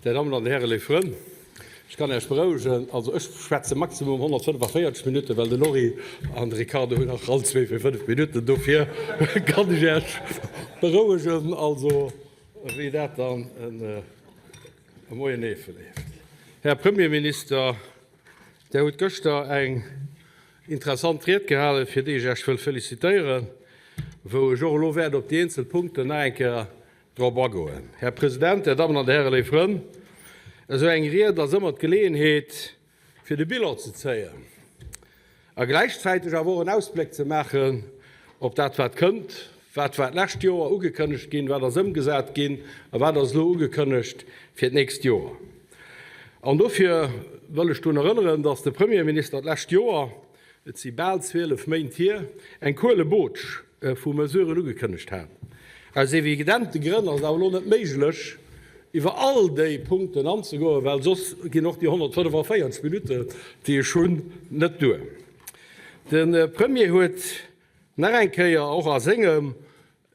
Där Dammen an Dir Hären, léif Frënn, ech kann Iech berouegen, also ech schwätze maximum 145 Minutten, well de Lory an de Ricardo hunn nach all zwee fir 5 Minutten. Dofir kann ech Iech berouegen, also wéi dat dann e Moien eefeleeft. Här Premierminister, Dir hutt gëschter eng interessant Ried gehalen, fir déi ech Iech wëll felicitéieren, wou ech och elo wäert op déi eenzel Punkten nach eng Kéier drop agoen. Här President, Där Dammen an Där Hären, léif Frënn, esou eng Ried ass ëmmer d'Geleeënheet, fir de Bilan ze zéien a gläichzäiteg awer och en Ausbléck ze maachen op dat, wat kënnt, wat war d'lescht Joer ugekënnegt ginn, wat ass ëmgesat ginn a wat ass elo ugekënnegt fir d'nächst Joer. An dofir wëll ech drun erënneren, dass de Premierminister d'lescht Joer, et si bal 12 Méint hier, eng Kuelebootsch vu Mesuren ugekënnegt hat. Aus evidente Grënn ass et awer elo net méiglech, iwwer all déi Punkten anzegoen, well soss ginn och déi 145 Minutten, déi ech hunn, net duer. De Premier huet nach eng Kéier och a sengem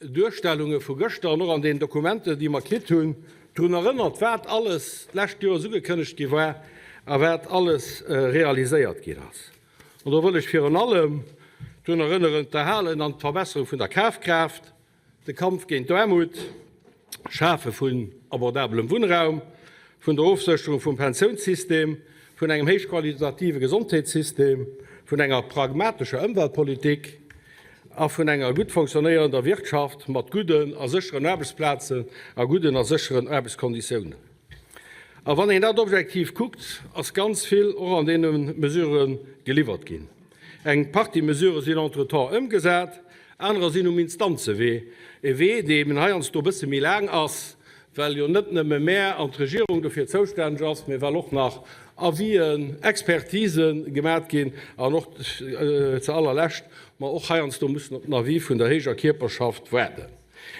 Duerstellunge vu gëschter an och an den Dokumenten, déi mer kritt hunn, drun erënnert, wat alles d'lescht Joers ugekënnegt gi war a wat alles realiséiert ginn ass. An do wëll ech virun allem drun erënneren, d'Erhalen an d'Verbesserung vun der Kafkraaft, de Kampf géint d'Aarmut, d'Schafe vun abordabelem Wunnraum, vun der Ofsécherung vum Pensiounssystem, vun engem héichqualitative Gesondheetssystem, vun enger pragmatescher Ëmweltpolitik a vun enger gutt fonctionnéierender Wirtschaft mat gudden a sécheren Aarbechtsplazen a gudden a sécheren Aarbechtskonditiounen. A wann een dat objektiv kuckt, ass ganz vill och an deene Mesurë geliwwert ginn. Eng Partie Mesurë sinn entretemps ëmgesat, anerer sinn um Instanzewee, e Wee, dee eben heiansdo e bësse méi laang ass, well jo net nëmme mär an d'Regierung dofir zoustänneg ass, mee well och nach Avisen, Expertise gemat ginn an och zu allerlescht mer och heiansdo mussen op den Avis vun der héijer Kierperschaft waarden.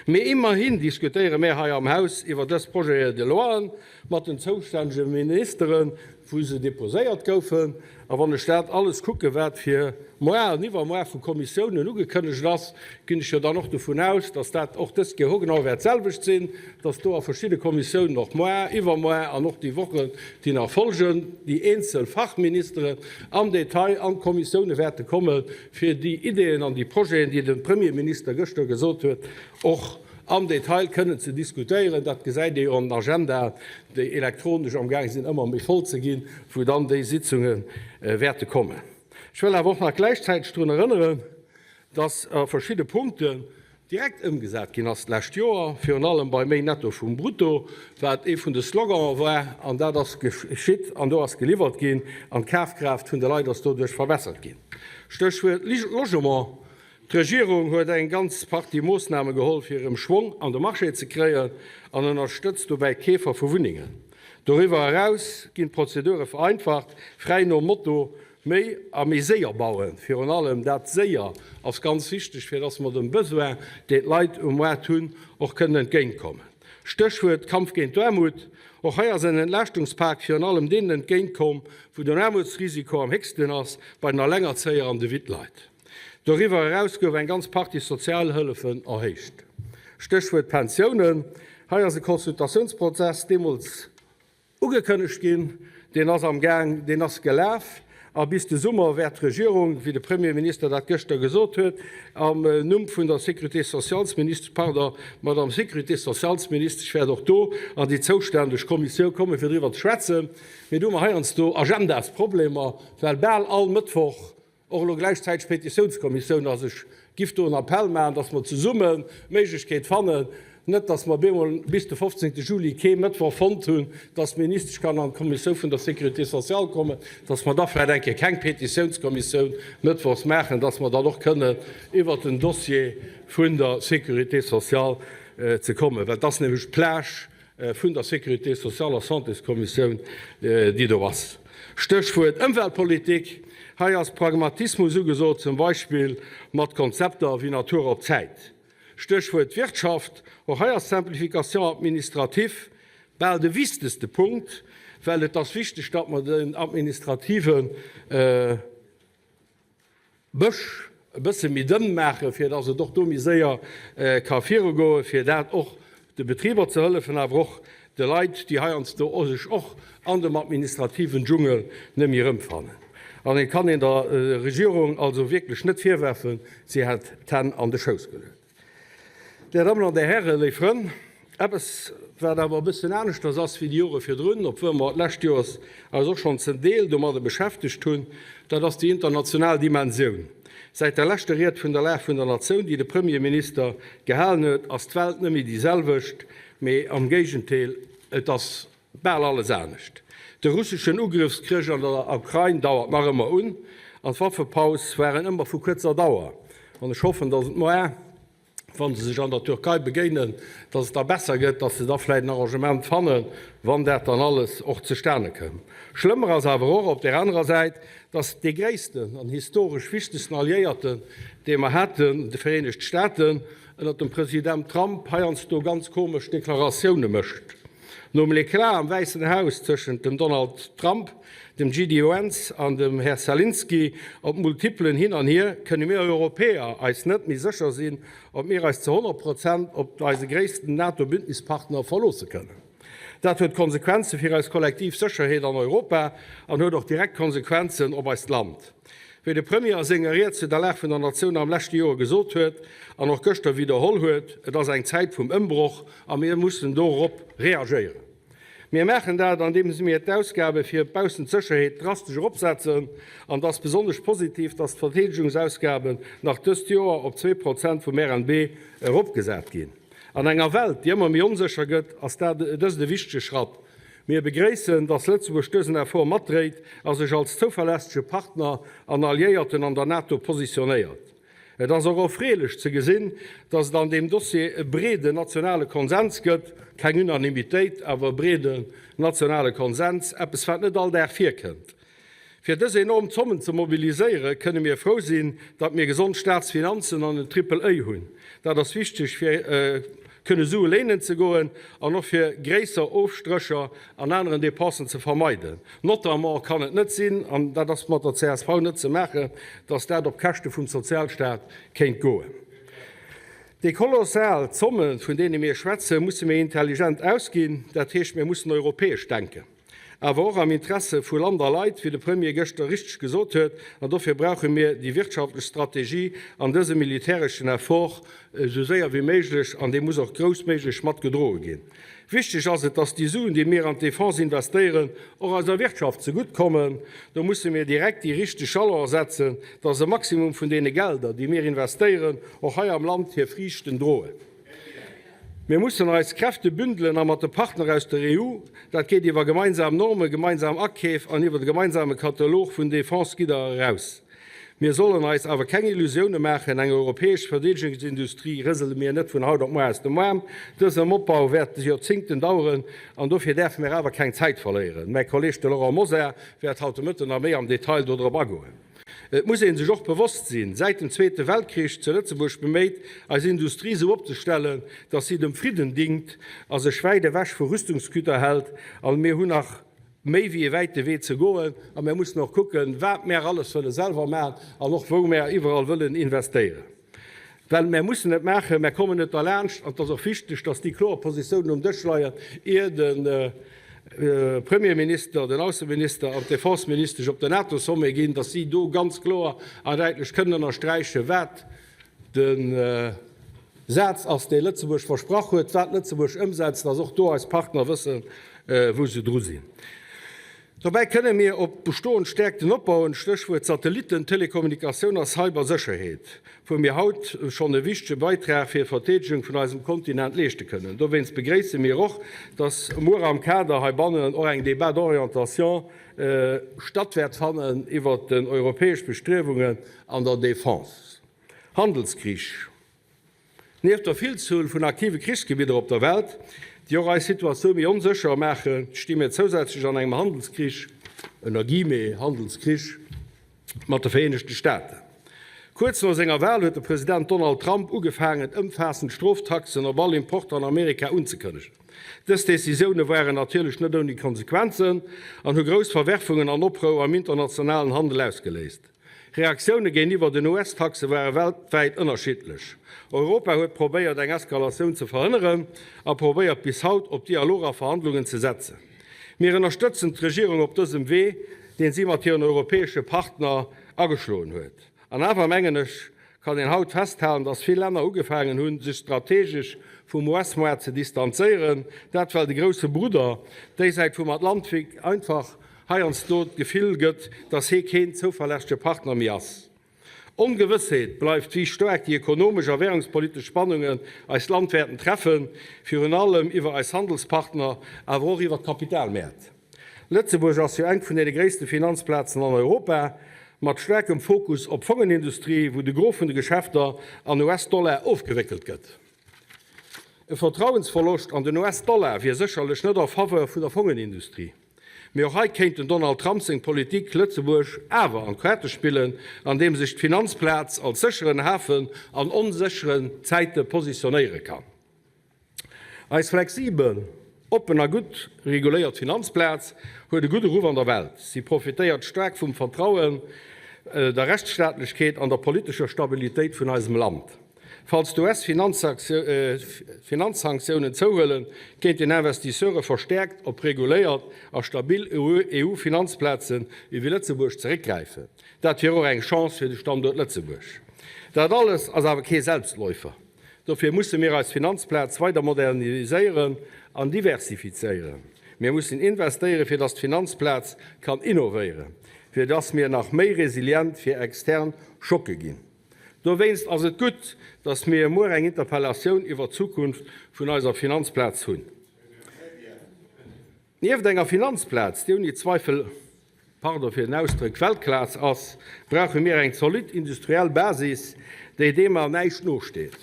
Mee immerhin diskutéiere mär hei am Haus iwwer dës Projete de loien mat den zoustännege Ministeren, wou se deposéiert goufen. A wann ech dat alles kucken, wat fir moar an iwwermoar vu Kommissiounen ugekënnegt ass, ginn ech jo dann och dovun aus, dass dat och dës Kéier hogenau wäert d'selwecht sinn, dass do a verschidde Kommissiounen och moar, iwwermoar an och déi Wochen, déi nach folgen, déi eenzel Fachministeren am Detail an d'Kommissioune wäerte kommen, fir déi Ideeën an déi Projeten, déi de Premierminister gëschter gesot huet, och am Detail kënnen ze diskutéieren. Dat gesäit ee jo an den Agendaen, déi elektronesch amgaang sinn ëmmer méi voll ze ginn, wou dann déi Sitzunge wäerte kommen. Ech wëll awer och nach gläichzäiteg drun erënneren, dass a verschidde Punkten direkt ëmgesat ginn ass d'lescht Joer, virun allem bei méi Netto vum Brutto, wat ee vun de Slogane war, an dat ass geschitt an do ass geliwwert ginn an d'Kafkraaft vun de Leit ass doduerch verbessert ginn. Stéchwuert Logement, D'Regierung huet eng ganz Partie Moossname geholl, fir erëm Schwong an de Marché ze kréien an ënnerstëtzt dobäi d'Keefer vu Wunnengen. Doriwwer eraus ginn d'Prozedure vereinfacht, fräi nom Motto, Méi a méi séier bauen, virun allem dat séier ass ganz wichteg, fir dass mer dem Besoin, deen d'Leit um Moart hunn, och kënnen entgéintkommen. Stéchwuert Kampf géint d'Aarmut, Och hei ass en Entlaaschtungspak virun allem deenen entgéintkomm, wou den Aarmutsrisiko am héchsten ass, bei den Allengerzéier an de Wittleit. Doriwwer eraus gouf eng ganz Partie Sozialhëllefen erhéicht. Stéchwuert Pensiounen, Hei ass e Consultatiounsprozess deemools Ugekënnegt ginn, deen ass am Gaang, deen ass gelaf a bis de Summer wäert d'Regierung, wéi de Premierminister dat gëschter gesot huet, am Numm vun der Sécurité-socialesministesch, pardon, d'Madame Sécurité-socialesministesch wäert och do an déi zoustänneg Kommissioun kommen, fir driwwer ze schwätzen. Mee do hu mer heiansdo Agendasproblemer, well bal all Mëttwoch Och elo gläichzäiteg Petitiounskommissioun ass. Ech giff do en Appell maachen, dass mer zesummen d'Méiglechkeet fannen, net dass mer bemol bis de 15 Juli kee Mëttwoch fonnt hunn, dass d'Ministesch kann an d'Kommissioun vun der Sécurité sociale kommen, dass mer da vläicht eng Kéier keng Petitiounskommissioun mëttwochs maachen, dass mer dann och kënnen iwwert den Dossier vun der Sécurité sociale ze kommen, well et ass nämlech d'Plage vun der Sécurité sociale a Santéskommissioun, déi do ass. Stéchwuert Ëmweltpolitik, Hei ass Pragmatismus ugesot, zum Beispill mat Konzepter wéi Natur op Zäit. Stéchwuert Wirtschaft, Och hei ass d'Simplification administrative bal de wichtegste Punkt, well et ass wichteg, datt mer den administrative Bësch e bësse méi dënn maachen, fir dass et och do méi séier ka virugoen, fir dat och de Betriber ze hëllefen, awer och. De Leit, déi heiansdo sech och an dem administrativen Dschungel net méi erëmfannen. An et kann een der Regierung also wierklech net virwerfen, si hätt d'Hänn an de Schouss geluet. Dir Dammen an Dir Hären, léif Frënn, eppes, wat awer e bëssen aneschters ass wéi déi Jore virdrun, obwuel mer d'lescht Joers eis och schonn zum Deel domadde beschäftegt hunn, dat ass déi international Dimensioun. Säit der leschter Ried vun der Lag vun der Natioun, déi de Premierminister gehalen huet, ass d'Welt net méi déi selwecht. Mee am Géigendeel, et ass bal alles anescht. De russeschen Ugrëffskrich an der Ukrain dauert nach ëmmer un an d'Waffepaus waren ëmmer vu kuerzer Dauer. An ech hoffen, datt et moar, wa se sech an der Türkei begéinen, datt et da besser gëtt, datt se da vläicht en Arrangement fannen, wann dat dann alles och zustane kënn. Schlëmmer ass awer och op där anerer Säit, datt dee gréissten an historesch wichtegsten Alliéierten, dee mer haten, de Vereenegt Staaten, ënnert dem President Trump heiansdo ganz komesch Deklaratioune mécht. Nom Eclat am Wäissen Haus tëschent dem Donald Trump, dem JD Vance an dem Här Zelensky op multiplen Hin an Hier, kënne mir Europäer eis net méi sécher sinn, ob mir eis zu 100 Prozent op eise gréissten NATO-Bündnispartner verloosse kënnen. Dat huet Konsequenze fir eis kollektiv Sécherheet an Europa an huet och direkt Konsequenzen op eist Land. Wéi de Premier a senger Ried zu der Lag vun der Natioun am leschte Joer gesot huet an och gëschter widderholl huet, Et ass eng Zäit vum Ëmbroch a mir mussen dorop reagéieren. Mir maachen dat, andeems mir d'Ausgabe fir d'baussent Sécherheet drastesch eropsetzen. An et ass besonnesch positiv, datt d'Verdeedegungsausgaben nach dëst Joer op 2 Prozent vum RNB eropgesat ginn. An enger Welt, déi ëmmer méi onsécher gëtt, ass dat dëst e wichtege Schratt. Mir begréissen, dass Lëtzebuerg dësen Effort matdréit a sech als zouverlässege Partner an Alliéierten an der NATO positionéiert. Et ass och erfreelech ze gesinn, dass et an deem Dossier e breeden nationale Konsens gëtt, keng Unanimitéit, awer e breeden nationale Konsens, eppes wat net all Dag virkënnt. Fir dës enorm Zommen ze mobiliséieren, kënne mir frou sinn, datt mir gesond Staatsfinanzen an en Triple A hunn. Dat ass wichteg, fir kënne Sue léinen ze goen an och fir gréisser Ofstrécher an aneren Dépensen ze vermeiden. Notamment kann et net sinn, an dat ass mat der csv net ze maachen, datt dat op Käschte vum Sozialstaat kéint goen. Déi kolossal Zommen, vun deene mir schwätzen, musse mir intelligent ausginn. Dat heescht, mir mussen europäesch denken. Awer och am Interesse vu Land a Leit, wéi de Premier gëschter richteg gesot huet. An dofir brauche mir déi wirtschaftlech Strategie an dëse militäreschen Effort esou séier wéi méiglech, an dee muss och groussméiglech mat gedroe ginn. Wichteg ass et, dass déi Suen, déi mir an d'Defense investéieren, och eiser Wirtschaft zegutt kommen. Do musse mir direkt déi richteg Jalone setzen, dass e Maximum vun deene Gelder, déi mir investéieren, och hei am Land hir Friichten droen. Mir mussen eis Kräfte bündelen a mat de Partner aus der EU, dat geet iwwer gemeinsam Normen, gemeinsam Akeef an iwwer de gemeinsame Katalog vun Defense-Gidder eraus. Mir sollen eis awer keng Illusioune maachen, Eng europäesch Verdeedegungsindustrie rësele mir net vun haut op muer aus dem Aarm. Dësen Opbau wäert Joerzingten daueren an dofir däerfe mir awer keng Zäit verléieren. Mäi Kolleeg, de Laurent Mosar, wäert haut de Mëtten nach méi am Detail dodrop agoen. Et muss ee sech och bewosst sinn, säit dem Zweete Weltkrich zu Lëtzebuerg beméit, eis Industrie esou opzestellen, datt si dem Fridden dingt a sech wäit ewech vu Rüstungsgüter hält. A mir hunn nach méi wéi e wäite Wee ze goen a mir mussen och kucken, wat mär alles wëlle selwer maachen an och wou mär iwwerall wëllen investéieren. Well mär mussen et maachen, mär kommen net derlaanscht. An et ass och wichteg, dass déi kloer Positiounen um Dësch leien, ier de Premierminister, den Ausseminister an d'Defenseministesch op den NATO-Sommet ginn, dass si do ganz kloer an däitlech kënnen ënnersträichen, wat de Saz ass, dee Lëtzebuerg versprach huet, wat Lëtzebuerg ëmsetzt, dass och do eis Partner wëssen, wou se dru sinn. Dobäi kënne mir op bestoend Stäerkten opbauen, Stéchwuert Satellitten, Telekommunikatioun a Cybersécherheet, wou mir haut schonn e wichtege Beitrag fir d'Verteedegung vun eisem Kontinent leeschte kënnen. Dowéinst begréisse mir och, dass muer am Kader heibannen och eng Débat d'orientation statt wäert fannen iwwert den europäesch Bestriewungen an der Defense. Handelskrich. Nieft der Villzuel vun aktive Krichsgebidder op der Welt, déi och eis Situatioun méi onsécher maachen, sti mir zousätzlech an engem Handelskrich, ënner Guillemets, Handelskrich, mat de Vereenegte Staaten. Kuerz no senger Wal huet de President Donald Trump ugefaangen, ëmfaassend Stroftaxen op all Importer an Amerika unzekënnegen. Dës Decisioune waren natierlech net ouni Konsequenzen an hu grouss Verwerfungen an Oprouer am internationalen Handel ausgeléist. Reaktioune géintiwwer den US-Taxe ware weltwäit ënnerschiddlech. Europa huet probéiert, eng Eskalatioun ze verhënneren a probéiert bis haut, op Dialog a Verhandlungen ze setzen. Mir ënnerstëtzen d'Regierung op dësem Wee, deen si mat hiren europäesche Partner ageschloen huet. An awer, mengen ech, kann een haut festhalen, dass vill Länner ugefaangen hunn, sech strategesch vum US-Moart ze distanzéieren, dat well de grousse Brudder déisäit vum Atlantik einfach heiansdo d'Gefill gëtt, dass hee keen zouverlässege Partner méi ass. Ongewëssheet bleift, wéi staark déi ekonomesch a währungspolitesch Spannungen eist Land wäerten treffen, virun allem iwwer eis Handelspartner, awer och iwwer d'Kapitalmäert. Lëtzebuerg ass jo eng vun deene gréisste Finanzplazen an Europa, mat staarkem Fokus op Fongenindustrie, wou de Gros vun de Geschäfter an US-Dollar ofgewéckelt gëtt. E Vertrauensverloscht an den US-Dollar wier sécherlech net en faveur vun der Fongenindustrie. Mee och hei kéint den Donald Trump seng Politik Lëtzebuerg awer an d'Kaarte spillen, andeem sech d'Finanzplaz als sécheren Hafen an onsécheren Zäite positionéiere kann. Eis flexibel, oppen a gutt reguléiert Finanzplaz huet e gudde Ruff an der Welt. Si profitéiert staark vum Vertrauen, der Rechtsstaatlechkeet an der politescher Stabilitéit vun eisem Land. Falls d'US-Finanzsanktiounen zouhuelen, kéinten Investisseure verstäerkt op reguléiert a stabil EU-Finanzplazen ewéi Lëtzebuerg zeréckgräifen. Dat wier och eng Chance fir de Standuert Lëtzebuerg. Dat alles ass awer kee Selbstläufer. Dofir musse mir eis Finanzplaz weider moderniséieren an diversifizéieren. Mir mussen investéieren, fir dass d'Finanzplaz kann innovéieren, fir dass mir nach méi resilient fir extern Schocke ginn. Dowéinst ass et gutt, dass mir muer eng Interpellatioun iwwert d'Zukunft vun eiser Finanzplaz hunn. Nieft enger Finanzplaz, déi ouni Zweifel, pardon fir den Ausdröck, Weltklass ass, brauche mir eng zolidd industriell Basis, déi deem an näischt nosteet.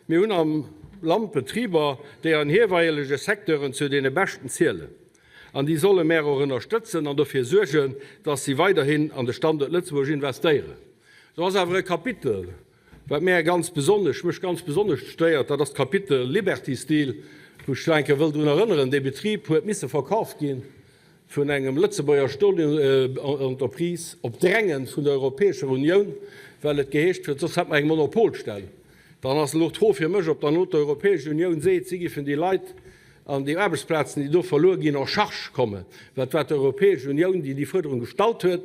Mir hunn am Land Betriber, déi an hieweilege Secteuren zu deene beschten zielen. An déi solle mär och ënnerstëtzen an dofir suergen, dass si weiderhin an de Standuert Lëtzebuerg investéieren. Do ass awer e Kapitel, Wat mär ganz besonnesch, mech ganz besonnesch stéiert, dat ass d'Kapitel Liberty Steel, wou ech nach eng Kéier wëll drun erënneren, dee Betrib huet misse verkaaft gi vun engem Lëtzebuerger Stolentreprise op Dränge vun der Europäescher Unioun, well et geheescht huet, soss hätt mer eng Monopolstell. Dann ass elo d'Fro fir mech, ob dann elo d'Europäesch Unioun seet, si giffen déi Leit an déi Aarbechtsplazen, déi do verluer ginn, en charge kommen, well et war d'Europäesch Unioun, déi déi Fuerderung gestallt huet.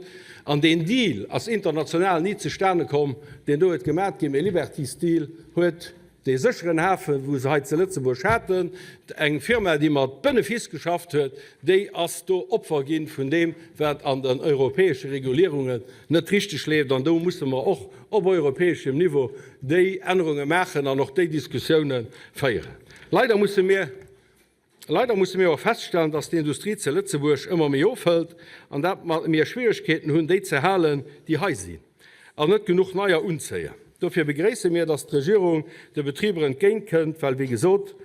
An deen Deal ass international ni zustane komm, deen do huet gemat ginn. Mee Liberty Steel huet dee sécheren Hafen, wou se hei zu Lëtzebuerg haten, eng Firma, déi mat Benefice geschafft huet, déi ass do Opfer gi vun deem, wat an den europäesche Regulierungen net richteg leeft. An do musse mer och op europäeschem Niveau déi Ännerunge maachen an och déi Diskussioune féieren. Leider musse mir, leider musse mir och feststellen, dass d'Industrie ze Lëtzebuerg ëmmer méi ofhëlt an dat mir Schwieregkeeten hunn, déi ze halen, déi hei sinn, an net genuch neier unzéien. Dofir begréisse mir, dass d'Regierung de Betriber entgéintkënnt, well, wéi gesot,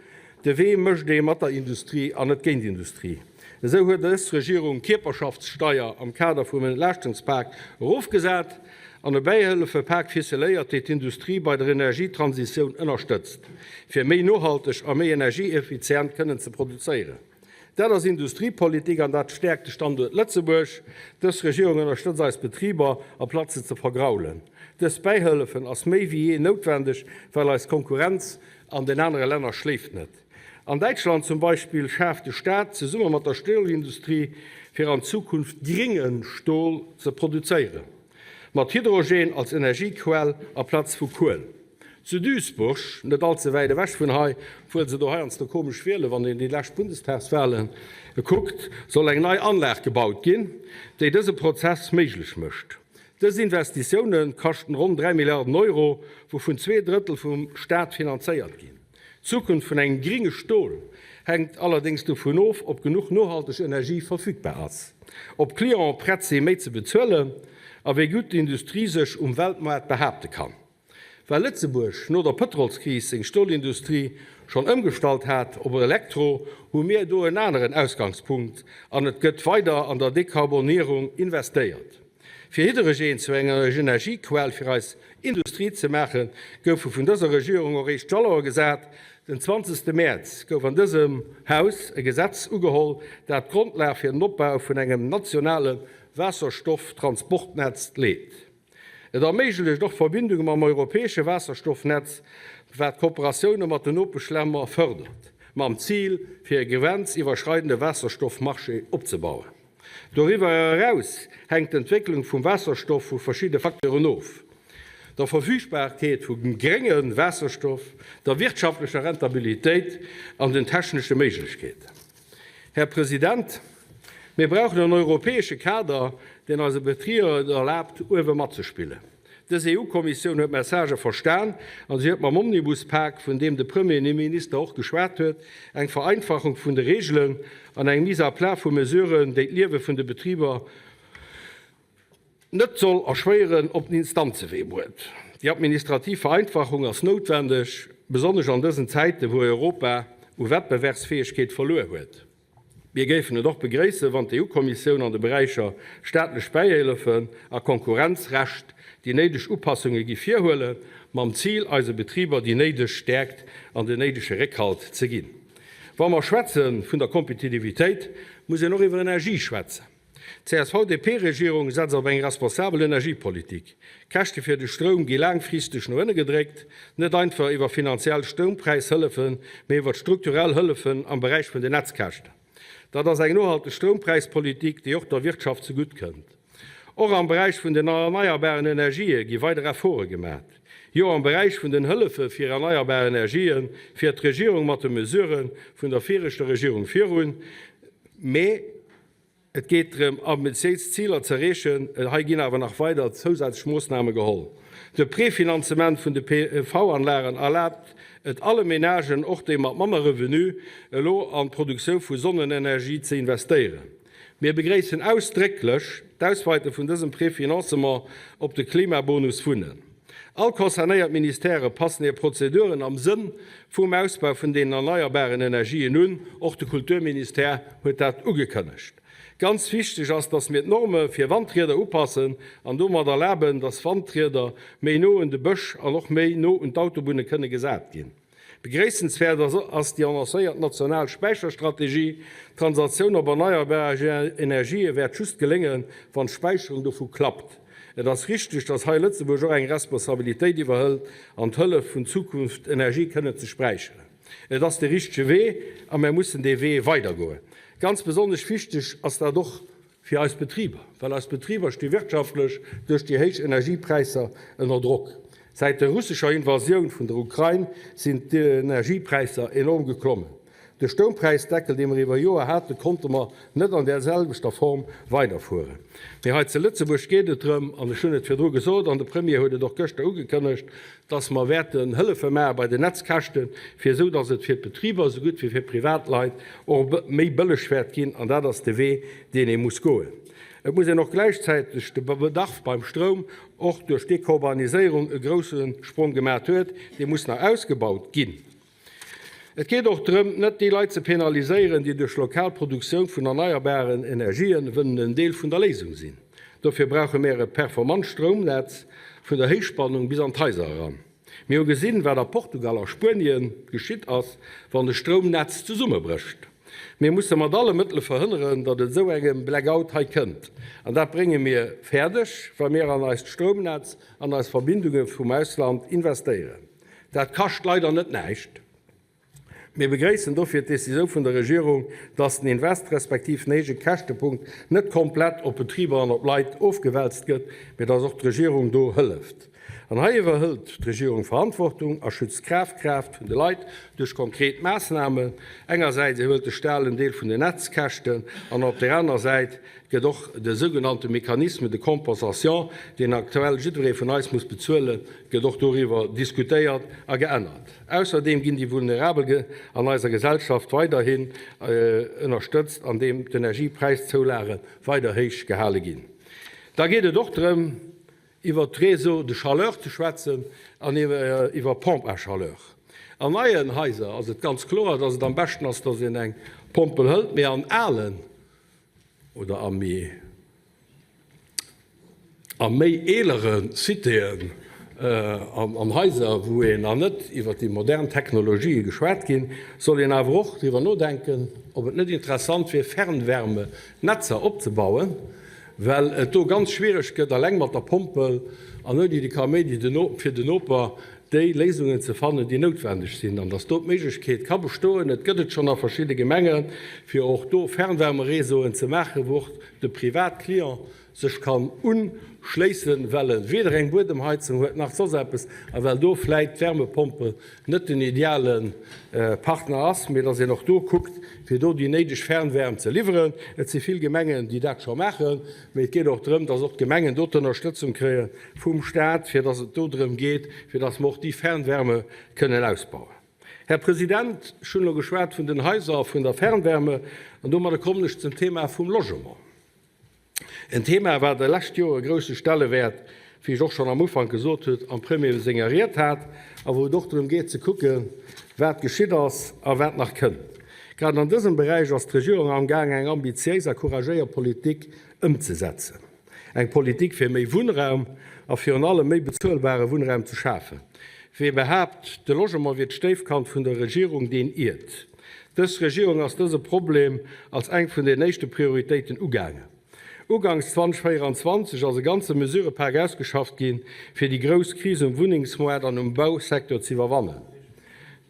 de Wee mécht ee mat der Industrie an net géint d'Industrie. Esou huet dës Regierung d'Kierperschaftssteier am Kader vum Entlaaschtungs-Pak erofgesat an e Bäihëllefepak ficeléiert, déi d'Industrie bei der Energietransitioun ënnerstëtzt, fir méi nohalteg a méi energieeffizient kënnen ze produzéieren. Dat ass Industriepolitik an dat stäerkt de Standuert Lëtzebuerg. Dës Regierung ënnerstëtzt eis Betriber, amplaz se ze vergraulen. Dës Bäihëllefen ass méi wéi jee noutwendeg, well eis Konkurrenz an den anere Länner schléift net. An Däitschland zum Beispill schaaft de Staat zesumme mat der Stolindustrie, fir an Zukunft grénge Stol ze produzéieren, mat Hydrogen als Energiequell aplaz vu Kuel. Zu Duisburg, net all ze wäit ewech vun hei, obwuel se do heiansdo komesch wielen, wann een déi lescht Bundestagswale kuckt, soll eng nei Anlag gebaut ginn, déi dëse Prozess méiglech mécht. Dës Investitioune kaschten ronn 3 Milliarden Euro, wouvun 2 Drëttel vum Staat finanzéiert ginn. D'Zukunft vun engem gringe Stol hänkt allerdéngs dovun of, ob genuch nohalteg Energie verfügbar ass, ob d'Clienten prett si méi ze bezuelen a wéi gutt d'Industrie sech um Weltmaart behaapte kann. Well Lëtzebuerg no der Pëtrolskris seng Stolindustrie schonn ëmgestallt hat op Elektro, hu mir do en aneren Ausgangspunkt an et gëtt weider an der Dekarbonierung investéiert. Fir Hydrogeen zu enger Energiequell fir eis Industrie ze maachen, goufe vun dëser Regierung och éischt Jalore gesat. Den 20. Mäerz gouf an dësem Haus e Gesetz ugeholl, dat d'Grondlag fir den Opbau vun engem nationale Waasserstofftransportnetz leet. Et erméiglecht och Verbindunge mam europäesche Waasserstoffnetz, wat d'Kooperatioune mat den Nopeschlänner fërdert, mam Zil, fir e grenziwwerschreidende Waasserstoffmarché opzebauen. Doriwwer eraus hänkt d'Entwécklung vum Waasserstoff vu verschidde Facteuren of, der Verfügbarkeet vum grénge Waasserstoff, der wirtschaftlecher Rentabilitéit an den technesche Méiglechkeeten. Här President, mir brauchen en europäesche Kader, deen eise Betriber et erlaabt, uewe matzespillen. Dës EU-Kommissioun huet d'Messagë verstan a si huet mam Omnibuspak, vun deem de Premierminister och geschwat huet, eng Vereinfachung vun de Reegelen an eng Mise à plat vu Mesuren, déi d'Liewe vun de Betriber net soll erschwéieren, op den Instanzewee bruet. Déi administrativ Vereinfachung ass noutwendeg, besonnesch an dësen Zäiten, wou Europa u Wettbewerbsfäegkeet verluer huet. Mir géifen et och begréissen, wann d'EU-Kommissioun an de Beräicher staatlech Bäihëllefen a Konkurrenzrecht déi néideg Upassunge giff virhuelen, mam Zil, eise Betriber déi néideg Stäerkt an den néidege Réckhalt ze ginn. Wa mer schwätze vun der Kompetitivitéit, muss een och iwwer Energie schwätzen. D'CSV-DP-Regierung setzt op eng responsabel Energiepolitik. D'Käschte fir de Stroum gi laangfristeg no ënne gedréckt, net einfach iwwer finanziell Stroumpräishëllefen, mee iwwer strukturell Hëllefen am Beräich vun den Netzkäschten. Dat ass eng nohalteg Stroumpräispolitik, déi och der Wirtschaft zegutt kënnt. Och am Beräich vun den erneierbaren Energië gi weider Efforte gemat. Jo, am Beräich vun den Hëllefe fir erneierbar Energië fiert d'Regierung mat de Mesurë vun der viregter Regierung virun, mee Et geet drëm, ambitiéis Ziler z'erreechen. Hei ginn awer nach weider zousätzlech Moossname geholl. De Prefinanzement vun de PV-Anlagen erlaabt et alle Menagen, och déi mat manner Revenu, elo an d'Produktioun vu Sonnenenergie ze investéieren. Mir begréissen ausdrécklech d'Ausweite vun dësem Prefinancement op de Klimabonus Wunnen. All concernéiert Ministèrë passen hir Prozeduren am Sënn vum Ausbau vun den erneierbaren Energien un. Och de Kulturministère huet dat ugekënnegt. Ganz wichteg ass, dass mir d'Norme fir Wandrieder upassen an domat erlaben, dass Wandrieder méi no un de Bësch an och méi no un d'Autobunne kënne gesat ginn. Begréissenswäert ass déi annoncéiert national Späicherstrategie. D'Transatioun op erneierbar Energië wäert just geléngen, wann d'Späicherung dovu klappt. Et ass richteg, datt hei Lëtzebuerg och eng Responsabilitéit iwwerhëlt an d'Hëllef vun Zukunft Energie kënnen ze spräicheren. Et ass de richtege Wee a mär mussen dee Wee weidergoen. Ganz besonnesch wichteg ass dat och fir eis Betriber, well eis Betriber sti wirtschaftlech duerch déi héich Energiepräisser ënner Drock. Säit der russescher Invasioun vun der Ukrain sinn d'Energiepräisser enorm geklommen. De Stoumpräisdeckel, dee mer iwwer Joer haten, konnte mer net an där selwechter Form weiderfueren. Mee hei zu Lëtzebuerg geet et drëm, an ech hunn et virdru gesot an de Premier huet et och gëschter ugekënnegt, dass mer wäerten Hëllefe maache bei den Netzkäschten, fir esou dass et fir d'Betriber esou gutt wéi fir d'Privatleit och méi bëlleg wäert ginn. An dat ass de Wee, deen ee muss goen. Et muss een och gläichzäiteg de Bedarf beim Stroum och duerch d'Dekorbaniséierung e grousse Sprong gemat huet, dee muss nach ausgebaut ginn. Et geet och drëm, net déi Leit ze penaliséieren, déi duerch lokal Produktioun vun erneierbaren Energien wëllen en Deel vun der Léisung sinn. Dofir brauche mär e performant Stroumnetz vun der Héichspannung bis an d'Haiser eran. Mir hu gesinn, wat a Portugal a Spuenien geschitt ass, wann e Stroumnetz zesummebrécht. Mir musse mat alle Mëttele verhënneren, datt et esou engem Blackout hei kënnt. An dat brénge mir fäerdeg, wa mir an eist Stroumnetz an eis Verbindunge vum Ausland investéieren. Dat kascht leider net näischt. Mir begréissen dofir d'Decisioun vun der Regierung, dass den Invest respektiv den héije Käschtepunkt net komplett op d'Betriber an op d'Leit ofgewälzt gëtt, mee dass och d'Regierung do hëlleft. An hei iwwerhëlt d'Regierung Verantwortung a schützt d'Kafkraaft vun de Leit duerch konkret Maassnamen. Engersäits iwwerhëlt de Staat en Deel vun den Netzkäschten an op där aner Säit gëtt och de sougenannte Mécanisme de compensation, deen aktuell jiddweree vun eis muss bezuelen, gëtt och doriwwer diskutéiert a geännert. Ausserdeem ginn déi Vulnerabel an eiser Gesellschaft weiderhin ënnerstëtzt, andeem d'Energiepräiszoulage weider héich gehale ginn. Da geet et och drëm, iwwer d'Réseaux de chaleur ze schwätzen an iwwer Pompes à chaleur. An neien Haiser ass et ganz kloer, dass et am beschten ass, dass een eng Pompel hëlt, mee an alen oder a méi a méi eelere Citéen an an Haiser, wou een nach net iwwer déi modern Technologië geschwat ginn, soll een awer och driwwer nodenken, ob et net interessant wier, Fernwärmenetzer opzebauen. Well et do ganz schwiereg gëtt, eleng mat der Pompel an ouni de Kaméidi fir den Noper déi Léisungen ze fannen, déi noutwendeg sinn, an dass do d'Méiglechkeet ka bestoen, et gëtt et schonn a verschidde Gemengen, fir och do Fernwärmeréseauen ze maachen, wou och de Privatclient sech kann uschléissen, well e weder eng Buedemheizung huet nach soss eppes a well do vläit d'Wärmepompel net den ideale Partner ass, mee dass een och do kuckt, fir do déi néideg Fernwärm ze liwweren. Et si vill Gemengen, déi dat scho maachen, mee et geet och drëm, dass och d'Gemengen do d'Ënnerstëtzung kréie vum Stat, fir dass et do drëm geet, fir dass mer och déi Fernwärme kënnen ausbauen. Här President, ech hunn elo geschwat vun den Haiser a vun der Fernwärme an domadder kommen ech zum Thema vum Logement. En Thema, wat de lescht Joer e grousse Stellewäert, wéi ech och schonn am Ufank gesot hutt, am Premier senger Ried hat a wou et och drëm geet ze kucken, wat geschitt ass a wat nach kënnt. Grad an dësem Beräich ass d'Regierung amgaang eng ambitiéis a couragéiert Politik ëmzesetzen. Eng Politik fir méi Wunnraum a virun allem méi bezuelbare Wunnraum ze schafen. Wee behaapt, de Logement wier d'Stéifkand vun der Regierung, deen iert. Dës Regierung ass dëse Problem als eng vun den éischte Prioritéiten ugaangen. Uganks 2024 ass e ganze Mesurepak ausgeschafft ginn, fir déi grouss Kris um Wunnengsmoart an um Bausecteur ze iwwerwannen.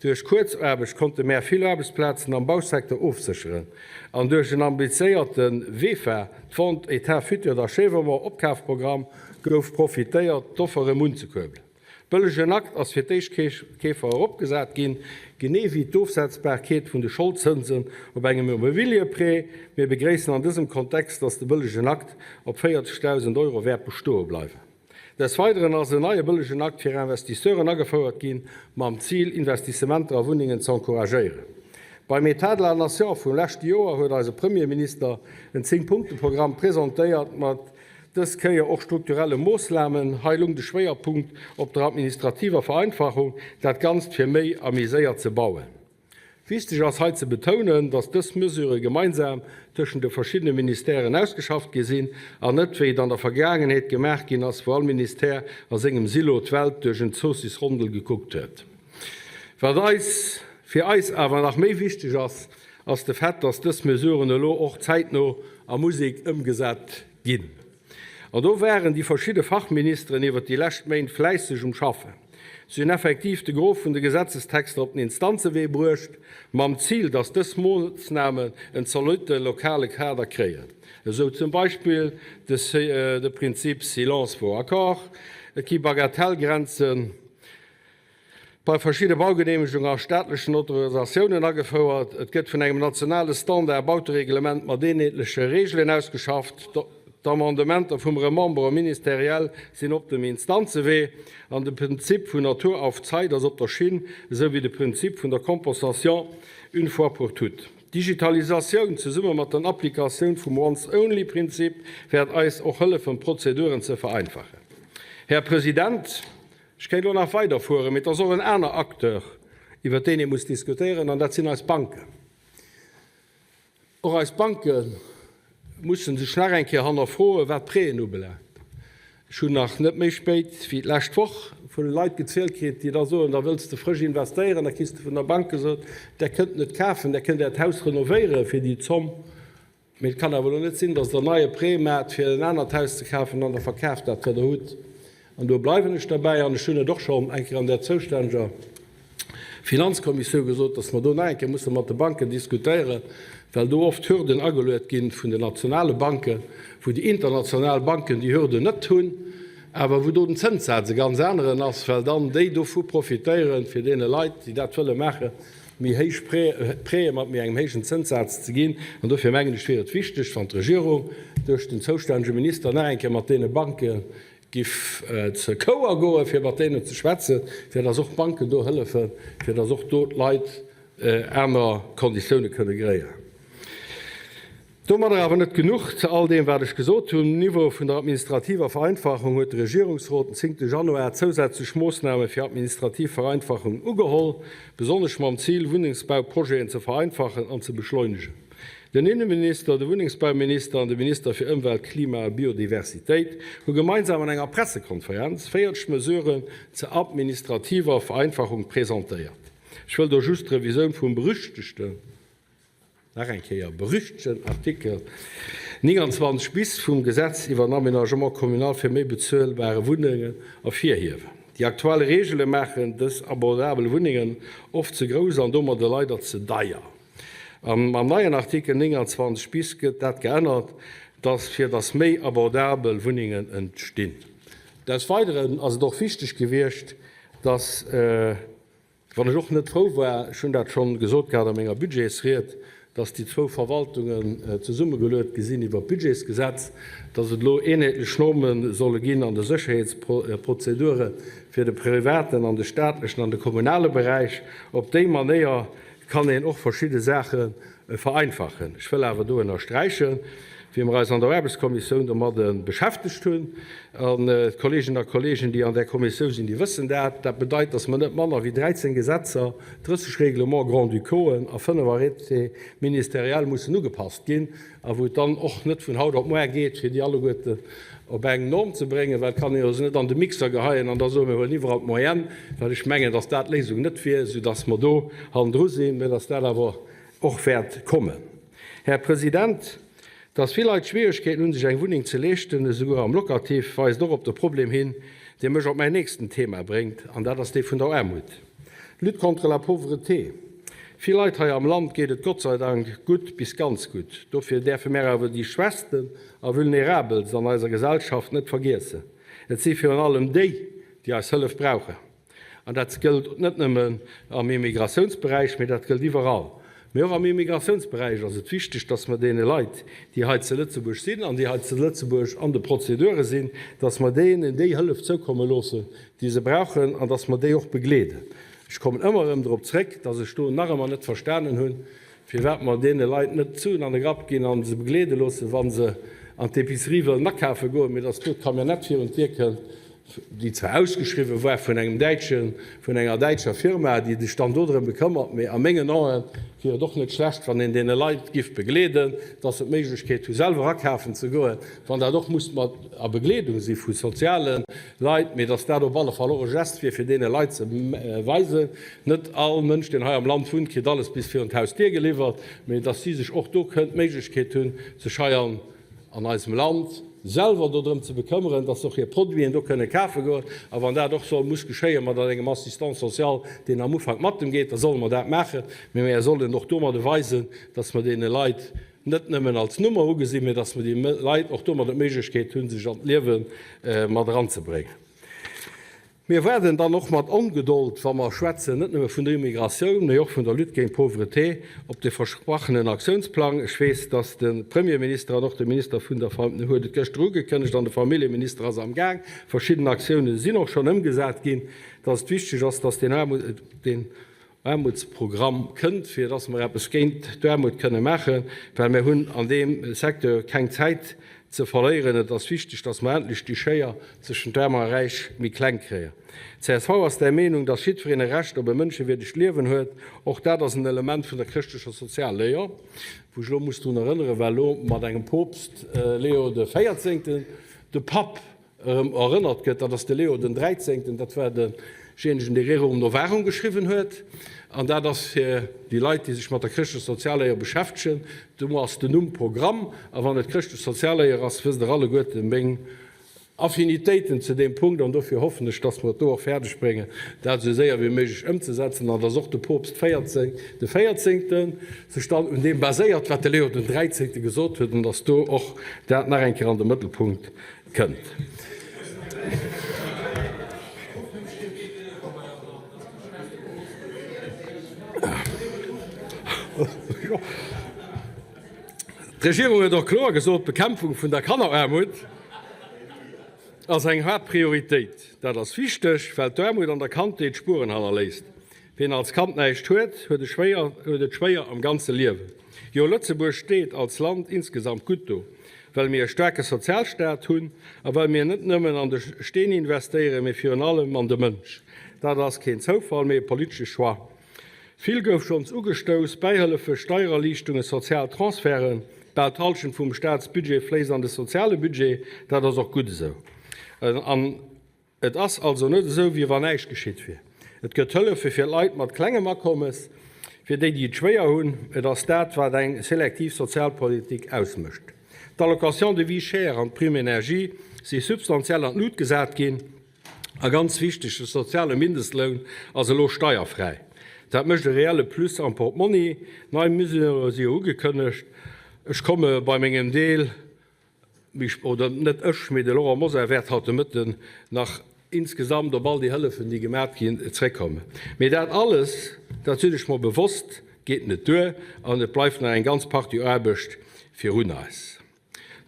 Duerch Kuerzaarbecht konnte mär vill Aarbechtsplazen am Bausecteur ofsécheren an duerch en ambitiéierte VEFA, d'Vente état futur d'achèvement, Opkafprogramm gouf profitéiert, d'Offer erëm unzekuerbelen. Bëllegen Akt ass fir d'Éischtkeefer eropgesat ginn, genee wéi d'Ofsetzbarkeet vun de Scholdzënsen op engem Immobilieprêt. Mir begréissen an dësem Kontext, dass de bëllegen Akt op 40.000 Euro wäert bestoe bleiwen. Des Weideren ass en neie bëllegen Akt fir Investisseuren agefouert ginn, mam Zil, Investissementer a Wunnengen ze encouragéieren. Beim État de la Nation vum leschte Joer huet eise Premierminister en Zéng-Punkte-Programm presentéiert, mat Dës Kéier och strukturelle Moosslamen. Hei lung de Schwéierpunkt op der administrativer Vereinfachung, dat Ganzt fir méi a méi séier ze bauen. Wichteg ass hei ze betounen, dass dës Mesurë gemeinsam tëschent de verschiddene Ministèren ausgeschafft gi sinn an net, wéi et an der Vergaangenheet gemaach ginn ass, wou all Ministère a sengem Silo d'Welt duerch en Zoossisrondel gekuckt huet. Wat eis fir eis awer nach méi wichteg ass, ass de Fait, dass dës Mesuren elo och zäitno a Musek ëmgesat ginn. An do waren déi verschidde Fachministeren iwwert déi lescht Méint fläisseg um Schaffen. Si hunn effektiv de Gros vun de Gesetzestexter op den Instanzewee bruecht, mam Zil, dass dës Moossnamen en zolitte lokale Kader kréien. Esou zum Beispill de Prinzip silence vaut accord, et gi Bagatellgrenzen, bei verschidde Baugeneemegunge a staatlechen Autorisatiounen agefouert. Et gëtt vun engem nationale Standard Bautereglement mat eenheetleche Reegelen ausgeschafft. D'Amendementer vum Remembrement ministériel sinn op dem Instanzewee an de Prinzip vun Natur auf Zeit ass op der Schinn, esou wéi de Prinzip vun der Compensation une fois pour toutes. D'Digitalisatioun zesumme mat der Applikatioun vum Once-only-Prinzip wäert eis och hëllefen, d'Prozeduren ze vereinfachen. Här President, Ech kéint elo nach weiderfueren, mee et ass och en aner Acteur, iwwert deen ee muss diskutéieren, an dat sinn eis Banken. Och eis Banke musse sech nach eng Kéier hannerfroen, wat d'Prêten ubelaangt. Ech hunn nach net méi spéit wéi d'lescht Woch vu Leit gezielt kritt, déi da soen, da wëlls de frësch investéieren, da kriss de vun der Bank gesot, Der kënnt net kafen, Der kënnt Äert Haus renovéiere fir déi Zomm. Mee et kann awer elo net sinn, datt Der en neie Prêt maacht, fir en anert Haus ze kafen, an Der verkaaft dat, wat Der hutt. An do bleiwen ech derbäi. An ech hunn et och schonn eng Kéier an där zoustänneger Finanzkommissioun gesot, datt mer do nach eng Kéier musse mat de Banken diskutéieren, well do oft Hürden ageluet gi vun den nationale Banken, wou déi international Banken déi Hürden net hunn, awer wou do den Zënssaz e ganz aneren ass, well dann déi dovu profitéieren, fir deene Leit, déi dat wëlle maachen, méi héich Prêtë mat méi engem héijen Zënssaz ze ginn. An dofir mengen ech, wier et wichteg, wann d'Regierung duerch den zoustännege Minister nach eng Kéier mat deene Banke giff ze Chouer goen, fir mat deenen ze schwätzen, fir datt och d'Banken do hëllefen, fir datt och do d'Leit aner Konditioune kënne kréien. Domadder awer net genuch. Zu all deem, wat ech gesot hunn, um Niveau vun der administrativer Vereinfachung huet de Regierungsrot den zéngte Januar zousätzlech Moossname fir administrativ Vereinfachungen ugeholl, besonnesch mam Zil, Wunnengsbauprojeten ze vereinfachen an ze beschleunegen. Den Inneminister, de Wunnengsbauminister an de Minister fir Ëmwelt, Klima a Biodiversitéit hu gemeinsam an enger Pressekonferenz 40 Mesuren zur administrativer Vereinfachung presentéiert. Ech wëll do just d'Revisoun vum berüchtegten, nach eng Kéier, berüchtegen Artikel. 29 bis vum Gesetz iwwer den Aménagement communal fir méi bezuelbare Wunnengen ervirhiewen. Déi aktuell Reegele maachen dës abordabel Wunnengen oft ze grouss an domadder leider ze deier. A mam neien Artikel 29 bis gëtt dat geännert, dass fir dass méi abordabel Wunnengen entstinn. Des Weideren ass et och wichteg gewiescht, dass, wann ech och net frou war, ech hunn dat schonn gesot gehat a menger Budgetsried, dass déi zwou Verwaltungen zesummegeluet gi sinn iwwer d'Budgetsgesetz, dass et elo eenheetlech Norme solle ginn an de Sécherheetsprozedure fir de privaten an de staatlechen an de kommunale Beräich. Op déi Manéier kann een och verschidde Saache vereinfachen. Ech wëll awer do ënnersträichen, wéi mer eis an der Aarbechtskommissioun domadde beschäftegt hunn, an d'Kolleeginnen a Kolleegen, déi an där Kommissioun sinn, déi wëssen dat, dat bedeit, dass mer net manner wéi 13 Gesetzer, 30 Règlements grand-ducauxen a 5 Arrêtés ministériels mussen ugepasst ginn, a wou et dann och net vun haut op muar geet, fir déi alleguerten op eng Norm ze bréngen, well et kann ee jo se net an de Mixer geheien an da soen, mir huelen iwwerall d'Moyenne, well ech mengen, dass dat d'Léisung net wier, soudass mer do hannendru sinn, mä dass dat awer och wäert kommen. Här President, dass vill Leit Schwierigkeeten hunn, sech eng Wunneng ze leeschten, esouguer am Locatif, weist och op de Problem hin, dee mech op mäin nächsten Thema bréngt, an dat ass dee vun der Aarmut. Lutte contre la pauvreté. Vill Leit hei am Land geet et Gott sei Dank gutt bis ganz gutt. Dofir däerfe mär awer déi Schwächsten a Vulnerabelst an eiser Gesellschaft net vergiessen. Et si virun allem déi, déi eis Hëllef brauchen. An dat gëllt net nëmmen am Immigratiounsberäich, mee dat gëllt iwwerall. Mee och am Immigratiounsberäich ass et wichteg, dass mer deene Leit, déi hei zu Lëtzebuerg sinn an déi hei zu Lëtzebuerg an de Prozedure sinn, dass mer deenen déi Hëllef zoukomme loossen, déi se brauchen, an dass mer déi och begleeden. Ech kommen ëmmer erëm drop zréck, dass ech do nach ëmmer net verstanen hunn, firwat mer deene Leit net d'Suen an de Grapp ginn a se begleede loossen, wa se an d'Épicerie wëllen akafe goen, mee dass do d'Camionnette virun d'Dier kënnt déi zwar ausgeschriwwen war vun engem däitschen, vun enger däitscher Firma, déi sech dann do drëm bekëmmert, mee a mengen Ae wier et och net schlecht, wann een deene Leit giff begleeden, dass se d'Méiglechkeet hu selwer akafen ze goen, wann dat och muss mat a Begleedung si vu soziale Leit, mee dass dat op alle Fall och e Gest wier, fir deene Leit ze weisen, net all Mënsch, deen hei am Land wunnt, kritt alles bis virun d'Hausdier geliwwert, mee dass si sech och do kënnen d'Méiglechkeet hunn, sech hei an an eisem Land selwer dodrëm ze bekëmmeren, dass se och hir Produiten do kënne kafe goen. A wann dat och soll muss geschéie mat engem Assistant social, deen am Ufank mat em geet, da solle mer dat maachen. Mee mer sollen och domadde weisen, dass mer deene Leit net nëmmen als Nummer ugesinn, mee dass mer déi Leit och domadde d'Méiglechkeet hunn, sech an d'Liewe mat eranzebréngen. Mir waarden dann och mat Ongedold, wa mer schwätzen net nëmme vun der Immigratioun, mee och vun der Lutte géint d'Pauvreté, op de versprachenen Aktiounsplang. Ech weess, dass de Premierminister an och de Minister vun der Fam huet et gëschter ugekënnegt an de Familljeminister ass amgaang, verschidden Aktioune sinn och schonn ëmgesat ginn, dass et wichteg ass, dass deen deen Aarmutsprogramm kënnt, fir dass mer eppes géint d'Aarmut kënne maachen, well mir hunn an deem Secteur keng Zäit ze verléieren. Et ass wichteg, dass mer endlech déi Schéier zwëschent Aarm a Räich méi kleng kréien. Csv ass der Meenung, dass jiddwereen e Recht op e mënschewierdegt Liewen huet. Och dat ass en Element vun der chrëschtlecher Sozialléier, wou ech elo muss drun erënneren, well elo mat engem Poopst Leo de Véierzéngten de Papp erëm erënnert gëtt, dat ass de Leo den Dräizéngten, dat war deejéinegen, dee Rerum Novarum geschriwwen huet, an dat ass fir déi Leit, déi sech mat der chrëschtlech Sozialléier beschäftegen, do ass den Numm Programm, a wann et chrëschtlech Sozialléier ass, wësst Der alleguerte meng Affinitéiten zu deem Punkt, an dofir hoffen ech, dass mer et do och fäerdeg bréngen, dat esou séier wéi méiglech ëmzesetzen, an dass och de Poopst 14, de Véierzéngten sech dann un deem baséiert, wat de Leo den Dräizéngte gesot huet, an dass do och dat nach eng Kéier an de Mëttelpunkt Kënnt. D'Regierung huet och kloer gesot, D'Bekämpfung vun der Kanneraarmut ass eng Haaptprioritéit. Dat ass wichteg, well d'Aarmut an der Kandheet Spueren hannerléisst. Wien als Kand näischt huet, huet et schwéier am ganze Liewen. Jo, Lëtzebuerg steet als Land insgesamt gutt do, well mir e staarke Sozialstaat hunn a well mir net nëmmen an de Steen investéieren, mee virun allem an de Mënsch. Dat ass keen Zoufall, mee e politesche Choix. Vill gouf schonns ugestouss, Bäihëllefe, Steiererliichtungen, sozial Transferten. Bal d'Hallschent vum Staatsbudget fléisst an de soziale Budget. Dat ass och gutt esou. An Et ass also net esou, wéi wann näischt geschitt wier. Et gëtt Hëllefe fir Leit mat klengem Akommes, fir déi, déi et schwéier hunn. Et ass dat, wat eng selektiv Sozialpolitik ausmécht. D'Allocation de vie chère an d'Prime énergie si substantiell an d'Lut gesat ginn. A ganz wichteg, de soziale Mindestloun ass elo steierfräi. Dat mécht e reelle Plus am Portmonni. Nei Mesurë si jo ugekënnegt. Ech komme bei mengem Deel méi, oder net ech, mee de Laurent Mosar wäert haut de Mëtten nach insgesamt op all déi Hëllefen, déi gemat ginn, zréckkommen. Mee dat alles, dat sinn ech mer bewosst, geet net duer an et bleift nach eng ganz Partie Aarbecht virun eis.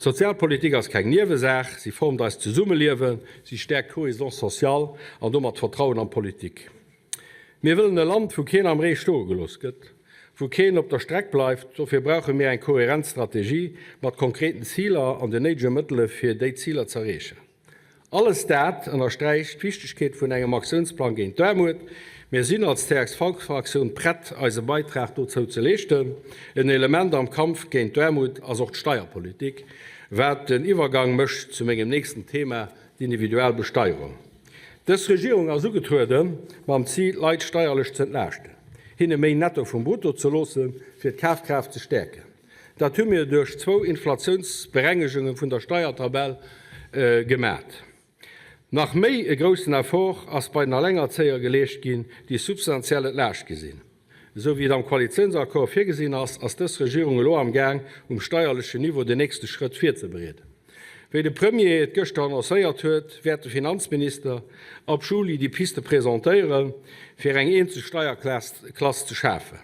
D'Sozialpolitik ass keng Niewesaach, si formt eist Zesummeliewen, si stäerkt d'Cohésion sociale an domat d'Vertrauen an d'Politik. Mir wëllen e Land, wou keen am Ree stoe gelooss gëtt, wou keen op der Streck bleift. Dofir brauche mir eng kohärent Strategie mat konkreten Ziler an den néidege Mëttele fir déi Ziler z'erreechen. Alles dat ënnersträicht d'Wichtegkeet vun engem Aktiounsplang géint d'Aarmut. Mir sinn als CSV-Fraktioun prett, eise Beitrag dozou ze leeschten. En Element am Kampf géint d'Aarmut ass och d'Steierpolitik, wat den Iwwergang mécht zu mengem nächsten Thema, d'Individualbesteierung. Dës Regierung ass ugetruede mam Zil, d'Leit steierlech ze entlaaschten, hinne méi Netto vum Brutto ze loossen, fir d'Kafkraaft ze stäerken. Dat hu mir duerch zwou Inflatiounsberengegunge vun der Steiertabell gemat. Nach méi e groussen Effort ass bei den Allengerzéier geleescht ginn, déi substantiell entlaascht gi sinn. Esou wéi et am Koalitiounsaccord virgesinn ass, ass dës Regierung elo am Gaang, um steierlechen Niveau den nächste Schrëtt virzebereeden. Wéi de Premier et gëschter annoncéiert huet, wäert de Finanzminister ab Juli déi Piste presentéieren, fir eng eenzeg Steierklass ze schafen.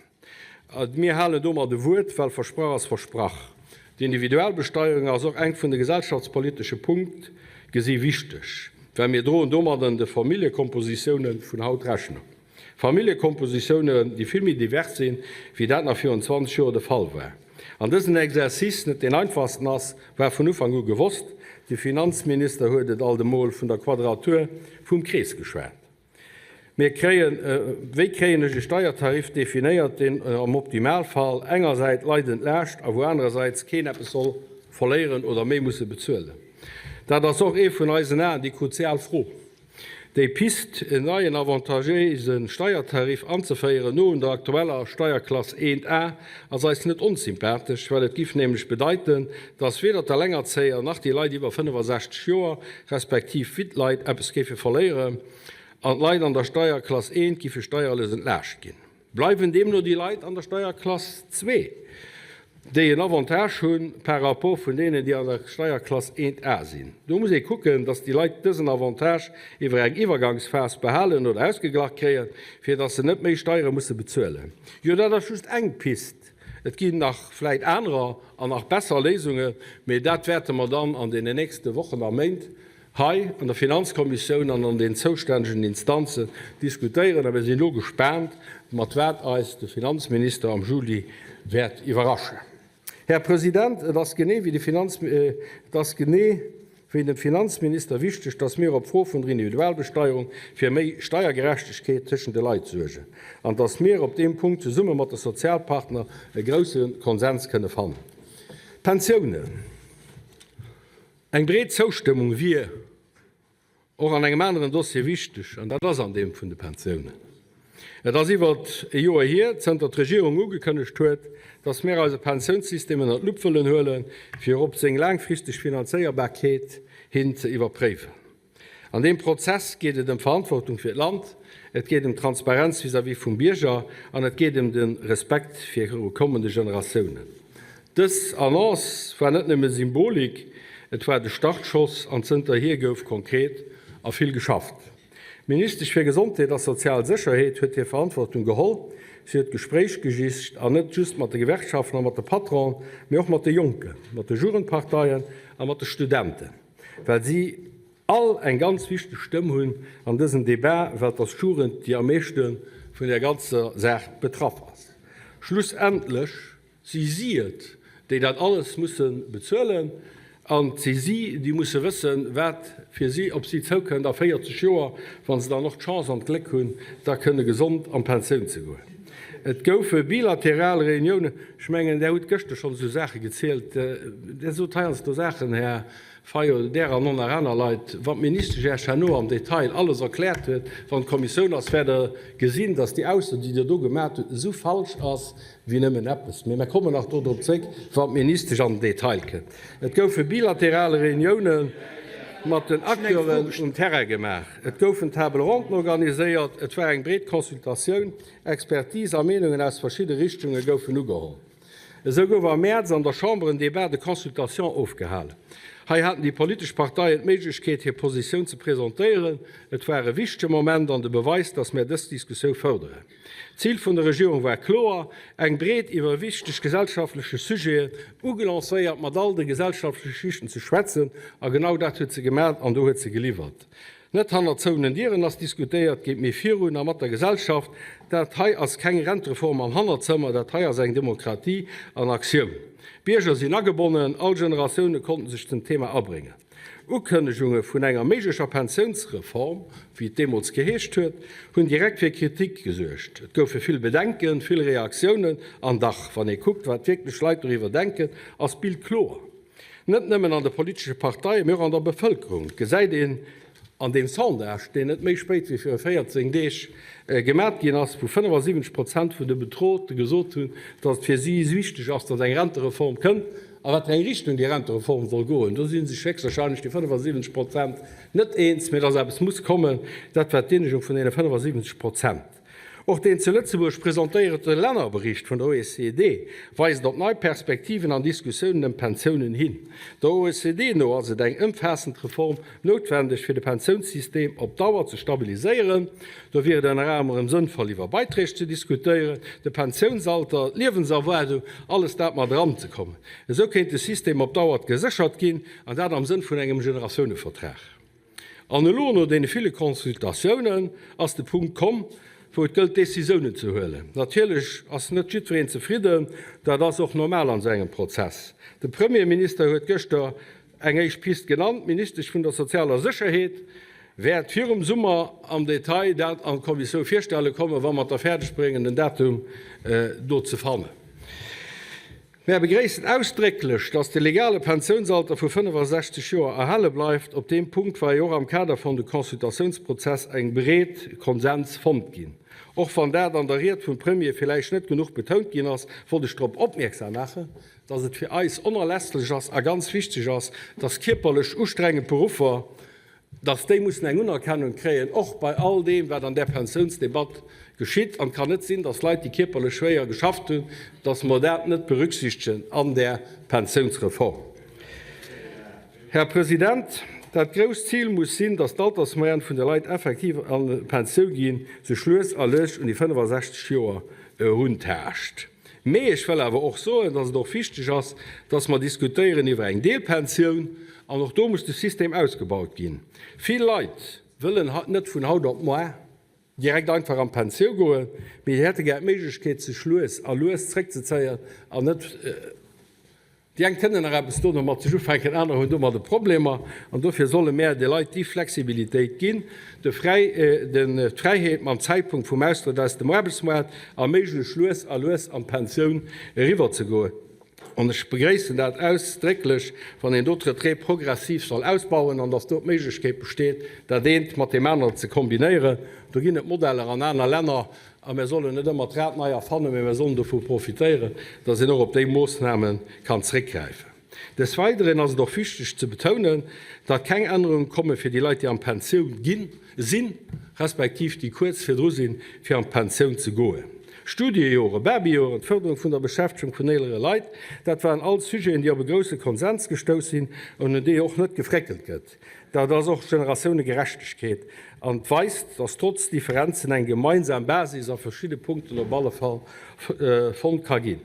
Mir halen domat e Wuert, well versprach ass versprach. D'Individualbesteierung ass och eng vun de gesellschaftspolitesche Punkt gesi wichteg, well mir droen domadden de Familljekompositiounen vun haut Rechnung. Familljekompositiounen, déi vill méi divers sinn, wéi dat nach virun 20 Joer de Fall war. An dësen Exercice net deen einfachsten ass, war vun Ufank u gewosst. De Finanzminister huet et alt emol vun der Quadratur vum Krees geschwat. Mir kréien, wéi kréien ech e Steiertarif definéiert, deen am Optimalfall engersäit d'Leit entlaascht a wou anerersäits keen eppes soll verléieren oder méi musse bezuelen? Dat ass och ee vun eisen Aen déi kruzial Fro. Déi Pist, en neien avantagéise Steiertarif anzeféieren, no un der aktueller Steierklass 1 A, ass eis net onsympathesch, well et giff nämlech bedeiten, dass weder d'Alengerzéier nach déi Leit iwwer 65 Joer, respektiv Wittleit eppes géife verléieren an d'Leit an der Steierklass I giffe steierlech entlaascht ginn. Bleiwen deemno déi Leit an der Steierklass ii, déi en Avantage hu par rapport vun deenen, déi an der Steierklass I A sinn. Do muss ee kucken, dass déi Leit dësen Avantage iwwer eng Iwwergangsphas behalen oder ausgeglach kréien, fir dass se net méi Steiere musse bezuelen. Jo, dat ass just eng Pist. Et ginn nach vläit anerer an nach besser Léisungen, mee dat wäerte mer dann an deenen nächste Wochen a Méint hei an der Finanzkommissioun an an den zoustännegen Instanzen diskutéieren. A mir sinn elo gespaant, mat wat eis de Finanzminister am Juli wäert iwwerraschen. Här President, et ass genee wéi de Finanz, et ass genee wéi dem Finanzminister wichteg, dass mir op d'Fro vun der Individualbesteierung fir méi Steiergerechtegkeet tëschent de Leit suergen an dass mir op deem Punkt zesumme mat de Sozialpartner e grousse Konsens kënne fannen. D'Pensiounen, Eng breet Zoustëmmung wier och an engem aneren Dossier wichteg, an dat ass an deem vun de Pensiounen. Et ass iwwer e Joer hier, zënter d'Regierung ugekënnegt huet, dass mir eise Pensiounssystem ënner d'Lupp wëllen huelen, fir op seng laangfristeg Finanzéierbarkeet hin ze iwwerpréiwen. An deem Prozess geet et ëm Verantwortung fir d'Land, et geet ëm Transparenz vis-à-vis vum Bierger an et geet ëm de Respekt viru kommende Generatiounen. Dës Annonce war net nëmme Symbolik, et war de Startschoss an zënterhier gouf konkret a vill geschafft. D'Ministesch fir Gesondheet a sozial Sécherheet huet hir Verantwortung geholl. Si huet d'Gespréich gesicht an net just mat de Gewerkschaften a mat de Patronen, mee och mat de Jonken, mat de Jugendparteien a mat de Studenten. Well si all eng ganz wichteg Stëmm hunn an dësem Debat, well et ass d'Jugend, déi am meeschte vun där ganzer Saach betraff ass. Schlussendlech si si et, déi dat alles musse bezuelen, an et si si, déi musse wëssen, wat fir si op si zoukënnt a 40 Joer, wa se dann och d'Chance an d'Gléck hunn, da kënne gesond an d'Pensioun ze goen. Et goufe bilateral Reuniounen. Ech mengen, Der hutt gëschter schonn esou Saache gezielt. Der sot heiansdo Saachen, Här Fayot, Der an och nach aner Leit, wann d'Ministesch Iech herno am Detail alles erkläert huet, wann d'Kommissioun ass, wäert Der gesinn, dass déi Ausso, déi Der do gemat hutt, esou falsch ass wéi nëmmen eppes. Mee mir kommen nach do drop zréck, wann d'Ministesch an den Detail kënnt. Et goufe bilateral Reunioune mat den Acteuren um Terrain gemaach. Et goufen Table-ronden organiséiert. Et war eng breet Consultatioun. Expertise a Meenungen aus verschidde Richtunge goufen ugeholl. Esou gouf am Mäerz an der Chamber en Débat de consultation ofgehalen. Hei haten déi politesch Parteien d'Méiglechkeet, hir Positioun ze presentéieren. Et war e wichtege Moment an de Beweis, dass mär dës Diskussioun fërderen. D'Zil vun der Regierung war kloer, eng breet iwwer wichteg gesellschaftleche Sujeten, ugelancéiert mat all de gesellschaftleche Schichten ze schwätzen. A genau dat huet se gemat an do huet se geliwwert. Net hannert zouenen Dieren ass diskutéiert ginn, mee virun a mat der Gesellschaft. Dat hei ass keng Rentereform am Hannerzëmmer, dat hei ass eng Demokratie an Aktioun. D'Bierger sinn agebonnen, all Generatioune konnten sech zum Thema abréngen. Ukënnegunge vun enger méiglecher Pensiounsreform, wéi et deemools geheescht huet, hunn direkt fir Kritik gesuergt. Et goufe vill Bedenken, vill Reaktiounen. An dach, wann ee kuckt, wat wierklech Leit doriwwer denken, ass d'Bild kloer. Net nëmmen an de politesche Parteien, mee och an der Bevëlkerung gesäit een an deem Sondage, deen net méi spéit wéi viru 14 Deeg gemat ginn ass, wou 75 Prozent vun de Befrote gesot hunn, datt et fir si wichteg ass, datt eng Rentereform kënnt a wat fir eng Richtung déi Rentereform soll goen. Do si sech héchstwahrscheinlech déi 75 Prozent net eens, mee datt eppes muss kommen, dat war d'Eenegung vun deene 75 Prozent. Och deen zu Lëtzebuerg presentéierte Lännerbericht vun der OECD weist op nei Perspektiven an Diskussiounen ëm d'Pensiounen hin. Der OECD no ass et eng ëmfaassend Reform noutwendeg, fir de Pensiounssystem op Dauer ze stabiliséieren. Do wier et ënner anerem sënnvoll iwwer Beiträg ze diskutéieren, de Pensiounsalter, d'Liewenserwaardung, alles dat mat eranzekommen. Esou kéint de System op Dauer geséchert ginn, an dat am Sënn vun engem Generatiounevertrag. An elo, no deene ville Consultatiounen, ass de Punkt komm, wou et gëllt, Décisiounen ze huelen. Natierlech ass net jiddwereen zefridden, dat ass och normal an esou engem Prozess. De Premierminister huet gëschter eng éischt Pist genannt, d'Ministesch vun der sozialer Sécherheet wäert virum Summer am Detail dat an d'Kommissioun virstelle kommen, wa mer et da fäerdeg bréngen, den Datum do ze fannen. Mär begréissen ausdrécklech, dass de legale Pensiounsalter vu 65 Joer erhale bleift. Op deem Punkt war jo och am Kader vun de Consultatiounsprozess eng breet Konsens fonnt ginn. Och wann dat an der Ried vum Premier villäicht net genuch betount ginn ass, wollt ech drop opmierksam maachen, dass et fir eis onerlässlech ass a ganz wichteg ass, dass kierperlech ustrengend Beruffer, dass déi mussen eng Unerkennung kréien, och bei all deem, wat an där Pensiounsdebatt geschitt. An et kann net sinn, dass Leit, déi kierperlech schwéier geschafft hunn, dass mer dat net berücksichtegen an där Pensiounsreform. Här President, dat grousst Zil muss sinn, dass d'Altersmoyenne vun de Leit effektiv an d'Pensioun ginn, sech lues a lues un déi 65 Joer eruntaascht. Mee ech wëll awer och soen, dass et och wichteg ass, dass mer diskutéieren iwwer eng Deelpensioun, an och do muss de System ausgebaut ginn. Vill Leit wëllen net vun haut op moar direkt einfach an d'Pensioun goen, mee déi hätte gär d'Méiglechkeet, sech lues a lues zréckzezéien an net, Déi eng kënnen nach eppes dono mat sech ufänken, aner hunn domadde Problemer. An dofir solle mär de Leit déi Flexibilitéit ginn, de Fräi, den, d'Fräiheet mam Zäitpunkt vum Austrëtt aus dem Aarbechtsmoart a méiglech lues a lues an d'Pensioun eriwwerzegoen. An ech begréissen dat ausdrécklech, wann een do d'Retraite progressive soll ausbauen an dass do d'Méiglechkeet besteet, dat eent mat deem aneren ze kombinéieren. Do ginn et Modeller an aner Länner, A mir sollen net ëmmer d'Rad nei erfannen, mee mir sollen dovu profitéieren, dass een och op déi Moossname kann zréckgräifen. Des Weideren ass et och wichteg ze betounen, datt keng Ännerunge komme fir déi Leit, déi an d'Pensioun gi sinn, respektiv déi kuerz virdru sinn, fir an d'Pensioun ze goen. Studiejoren, Babyjoren, d'Fërderung vun der Beschäftegung vun eelere Leit, dat waren all Sujeten, déi op e grousse Konsens gestouss sinn an un déi och net gefréckelt gëtt. Dat ass och Generatiounegerechtegkeet an et weist, dass trotz Differenzen eng gemeinsam Basis a verschidde Punkten op alle Fall fonnt ka ginn.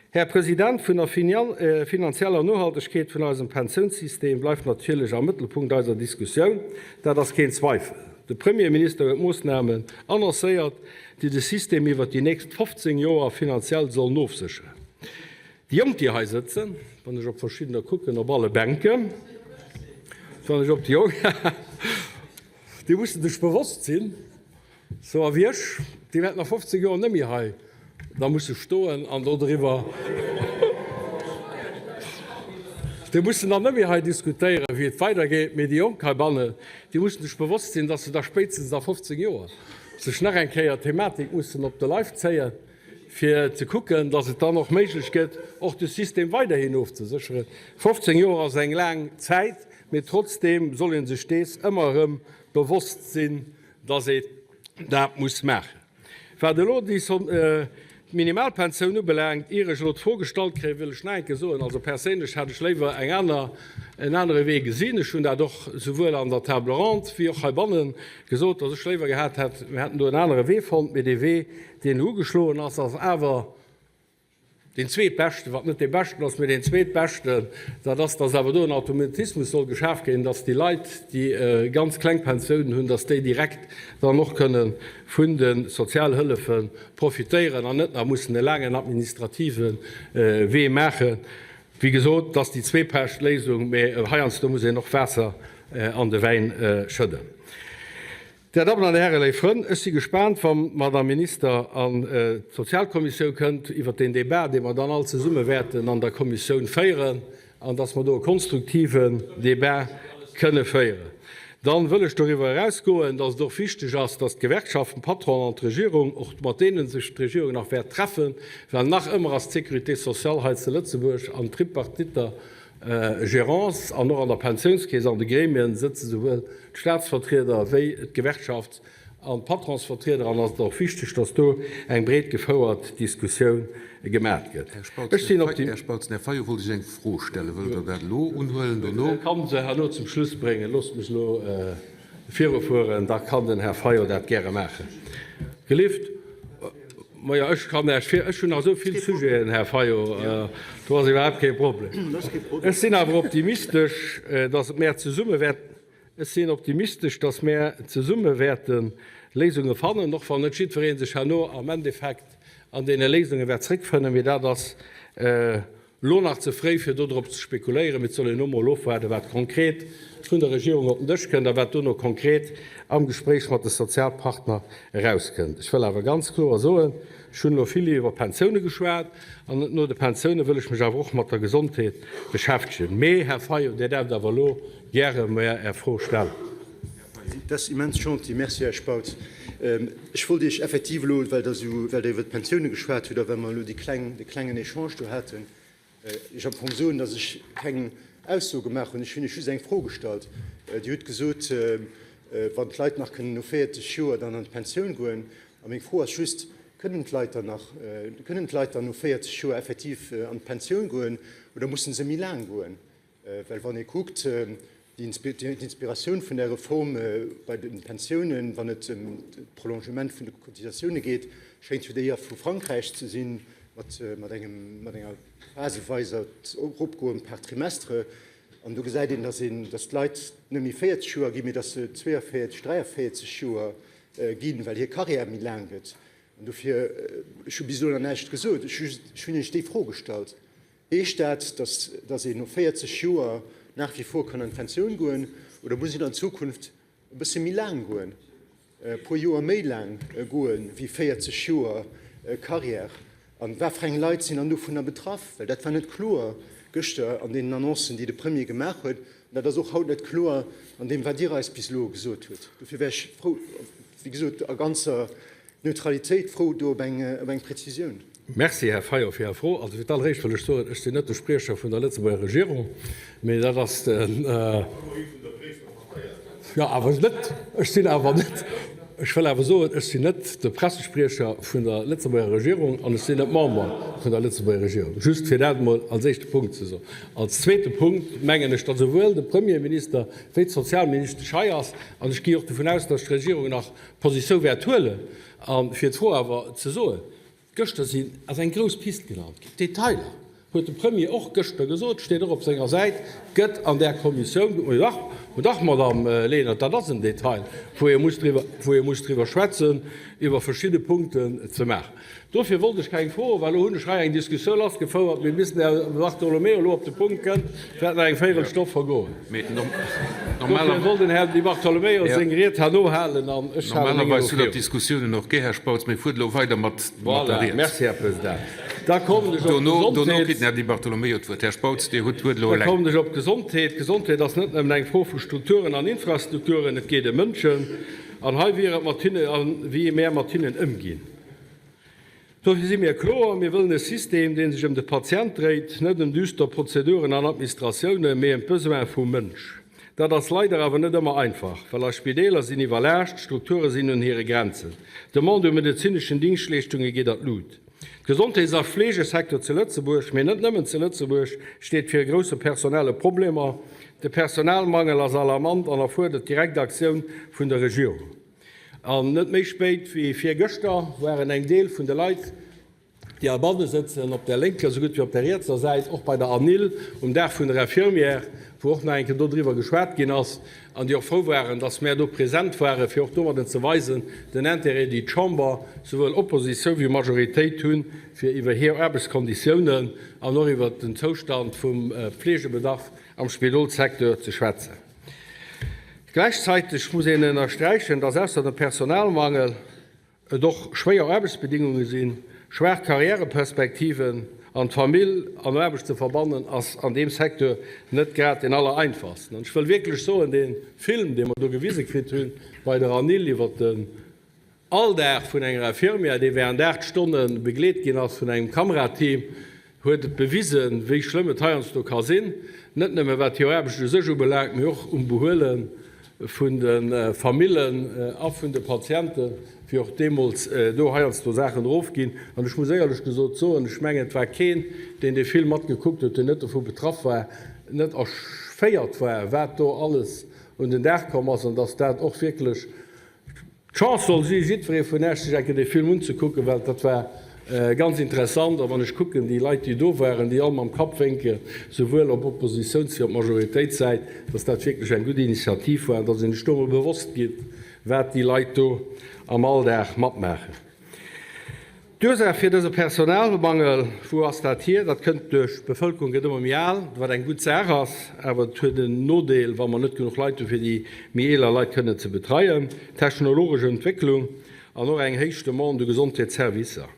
Här President, vun der finanzieller Nohaltegkeet vun eisem Pensiounssystem bleift natierlech am Mëttelpunkt eiser Diskussioun. Dat ass keen Zweifel. De Premierminister huet Moossnamen annoncéiert, déi de System iwwert déi nächst 15 Joer finanziell sollen ofsécheren. Déi Jonk, déi hei sëtzen, wann ech op verschiddener kucken, op alle Bänken, wann ech op déi Jonk, déi musse sech bewosst sinn, sou a wéi ech, déi wäerten a 15 Joer net méi hei. Da musse stoen an do driwwer, déi mussen dann net méi hei diskutéieren, wéi et weidergeet, mee déi Jonk heibannen, déi mussen sech bewosst sinn, dass se da spéitstens a 15 Joer sech nach eng Kéier d'Thematik mussen op de Leif zéien, fir ze kucken, dass et dann och méiglech gëtt, och de System weiderhin ofzesécheren. 15 Joer ass eng laang Zäit, mee trotzdeem soll ee sech dees ëmmer erëm bewosst sinn, dass ee dat muss maachen. Wat elo déi Minimalpensioun ubelaangt, ier ech elo d'Fro gestallt kréien, wëll ech nach eng Kéier soen, also perséinlech hätt ech léiwer eng aner, en anere Wee gesinn. Ech hunn dat och souwuel an der Table ronde wéi och heibanne gesot, datt ech léiwer gehat hätt, mir hätten do en anere Wee fonnt. Mee dee Wee, deen elo ugeschloen ass, ass awer Deen zweetbeschten, wat net dee beschten ass, mee deen zweetbeschten, dat ass, dass awer do en Automatismus soll geschaf ginn, dass déi Leit, déi ganz kleng Pensiounen hunn, dass déi direkt dann och kënne vun de Sozialhëllefe profitéieren an net nach mussen e laangen administrative Wee maachen. Wéi gesot, dat ass déi zweetbescht Léisung, mee heiansdo muss een och Waasser an de Wäin schëdden. Dir Dammen an Dir Hären, léif Frënn, ech si gespaant, wann d'Madame Minister an d'Sozialkommissioun kënnt, iwwert deen Débat, dee mer dann all zesumme wäerten an der Kommissioun féieren, an dass mer do e konstruktiven Débat kënne féieren. Dann wëll ech doriwwer erausgoen, dass et och wichteg ass, dass d'Gewerkschaften, d'Patronen an d'Regierung, och mat deene sech d'Regierung nach wäert treffen, well nach ëmmer ass d'Sécurité sociale hei zu Lëtzebuerg an tripartiter Gérance an och an der Pensiounskeess an de Gremien sëtze souwuel d'Staatsvertrieder wéi d'Gewerkschafts an d'Patronsvertrieder an ass et och wichteg, datt do eng breet gefouert Diskussioun gemat gëtt. Här Spautz, Här Spautz, den Här Fayot wollt Iech eng Fro stellen. Wëllt Der dat elo unhuelen, dono? Ech kann se herno zum Schluss bréngen. Loosst mech elo Virufueren, da kann den Här Fayot dat gäre maachen. Gelift. Majo, ech kann Iech vir, ech hunn nach esou vill Sujeten, Här Fayot, do ass iwwerhaapt kee Problem. Ech sinn awer optimistesch, dass mär zesumme wäert, ech sinn optimistesch, dass mär zesumme wäerte Léisunge fannen, och wann net jiddweree sech herno am Endeffekt an deene Léisunge wäert zréckfënnen. Mee dat ass Elo nach ze fréi fir dodrop ze spekuléieren, mee et soll een elo mol ofwaarden, wat konkret vun der Regierung op den Dësch kënnt a wat dono konkret am Gespréich mat de Sozialpartner erauskënnt. Ech wëll awer ganz kloer soen, ech hunn elo vill iwwer Pensioune geschwat an no de Pensioune wëll ech mech awer och mat der Gesondheet beschäftegen. Mee, Här Fayot, Dir däerft awer elo gäre mer Är Fro stellen. Dat ass immens gentil. Merci, Här Spautz. Ech wollt Iech effektiv elo, well Der esou, well Der iwwert d'Pensioune geschwat hutt a well mer elo déi kleng, dee klengen Echange do haten, Iech am Fong soen, datt ech keng Ausso gemaach hunn. Ech hunn Iech just eng Fro gestallt. Dir hutt gesot, wann d'Leit nach kënnen no 40 Joer dann an d'Pensioun goen. A meng Fro ass just, Kënnen d'Leit dann nach, kënnen d'Leit dann no 40 Joer effektiv an d'Pensioun goen oder mussen se méi laang goen? Well wann ee kuckt, d'Inspiratioun vun där Reform bei de Pensiounen, wann et ëm d'Prolongement vun de Cotisatioune geet, schéngt jo déi vu Frankräich ze sinn, mat enger phaseweiser Eropgoen par trimestre. An do gesäit een, datt d'Leit net méi 40 Joer ginn, mee datt se 42, 43 Joer ginn, well hir Carrière méi laang gëtt. An dofir, ech hu bis elo nach näischt gesot, ech hunn Iech déi Fro gestallt. Heescht dat, dass een no 40 Joer nach wie vor kann an d'Pensioun goen oder muss een an Zukunft e bësse méi laang goen, e puer Joer méi laang goen wéi 40 Joer Carrière? An wat fir eng Leit sinn dann dovunner betraff? Well dat war net kloer gëschter an deenen Annoncen, déi de Premier gemaach huet. An dat ass och haut net kloer an deem, wat Dir eis bis elo gesot hutt. Dofir wär ech frou, wéi gesot a ganzer Neutralitéit, frou do op eng Präzisioun. Merci, Här Fayot, fir Är Fro. Also fir d'alleréischt wëll ech soen, ech sinn net de Spriecher vun der Lëtzebuerger Regierung, mee dat ass den, jo awer net, ech sinn awer net, ech wëll awer soen, ech sinn net de Pressespriecher vun der Lëtzebuerger Regierung an ech sinn net Member vun der Lëtzebuerger Regierung. Just fir dat emol als éischte Punkt ze soen. Als zweete Punkt mengen ech, datt esouwuel de Premierminister wéi d'Sozialministesch hei ass, an ech gi och dovun aus, datt d'Regierung nach Positioun wäert huelen. A fir d'Fro awer ze soen, Gëschter sinn, ass eng grouss Pist genannt ginn, d'Detailer. Huet de Premier och gëschter gesot, steet och op senger Säit, gëtt an där Kommissioun, dach, dach, Madamm Lenert, dat ass en Detail, wou ee muss driwwer, wou ee muss driwwer schwätzen, iwwer verschidde Punkten ze maachen. Dofir wollt ech keng Froen, well elo hunn ech hei eng Diskussioun lassgefouert, mee bis den Här Bartolomeo elo op de Punkt kënnt, wäert nach eng Véirelstonn vergoen. Dofir soll den Här Di Bartolomeo seng Ried herno halen an ech hale meng elo Normalerweis hutt Der d'Diskussiounen och gär, Här Spautz, mee fuert elo weider mat der Voilà, Ried. merci, Här President. Da kommen ech op Dono kritt d'Gesondheet. den Här Di Bartolomeo d'Wuert. Här Spautz, Dir hutt d'Wuert elo Da eleng. kommen ech op d'Gesondheet. D'Gesondheet ass net nëmmen eng Fro vu Strukturen an Infrastrukturen, et geet ëm Mënschen. An hei wier et mat hinne, a wéi mär mat hinnen ëmginn. Dofir si mir kloer, Mir wëllen e System, dee sech ëm de Patient dréit, net ëm düster Prozeduren an Administratiounen, mee ëm d'Besoine vum Mënsch. Dat ass leider awer net ëmmer einfach, well eis Spideeler sinn iwwerlaascht, d'Strukture sinn un hire Grenzen, d'Demande u medezineschen Dingschtleeschtunge geet an d'Lut. D'Gesondheets a Fleegesecteur zu Lëtzebuerg, mee net nëmmen zu Lëtzebuerg, steet vir grousse personelle Problemer. De Personalmangel ass alarmant an erfuerdert direkt Aktioun vun der Regierung. An net méi spéit wéi virgëschter waren eng Deel vun de Leit, déi heibanne sëtzen, op där lénker esou gutt wéi op där rietser Säit, och bei der ANIL um Dag vun der Infirmière, wou och nach eng Kéier dodriwwer geschwat ginn ass, an déi och frou waren, dass mär do present waren, fir och domadden ze weisen, den Intérêt, déi d'Chamber, souwuel Oppositioun wéi Majoritéit, hunn, fir iwwer hir Aarbechtskonditiounen an och iwwert den Zoustand vum Fleegebedarf am Spidolssecteur ze schwätzen. Gläichzäiteg muss een ënnersträichen, dass ausser dem Personalmangel et och schwéier Aarbechtsbedingunge sinn, schwaach Karriäreperspektiven an d'Famill an Aarbecht ze verbannen ass an deem Secteur net grad deen allereinfachsten. An ech wëll wierklech soen, dee Film, dee mer do gewise kritt hunn bei der ANIL iwwert den Alldag vun enger Infirmière, dee während 8 Stonne begleet ginn ass vun engem Kamerateam, huet et bewisen, wéi schlëmm et heiansdo ka sinn, net nëmme wat hir Aarbecht u sech ubelaangt, mee och um Behuele vun de Famillen a vun de Patienten, wéi och deemools do heiansdo Saachen erofginn. An ech muss éierlech gesot soen, ech mengen, et war keen, deen dee Film matgekuckt huet, deen net dovu betraff war, net erschéiert war, wat do alles un den Dag komm ass an dass dat och wierklech D'Chance soll si jiddweree vun Äech sech eng Kéier dee Film unzekucken, well dat war ganz interessant. A wann ech kucken, déi Leit, déi do waren, déi all mam Kapp wénken, souwuel op Oppositiouns wéi op Majoritéitssäit, dass dat wierklech eng gutt Initiativ war an dass een sech do emol bewosst gétt, wat déi Leit do am Alldag matmaachen. D'Ursaach fir dëse Personalmangel, wou ass dat hier? Dat kënnt duerch, d'Bevëlkerung gëtt ëmmer méi al, wat eng gutt Saach ass, awer et huet en Nodeel, wa mer net genuch Leit hu fir déi méi eeler Leit kënnen ze betreien, technologesch Entwécklung an och eng héich Demande u Gesondheetsservicer.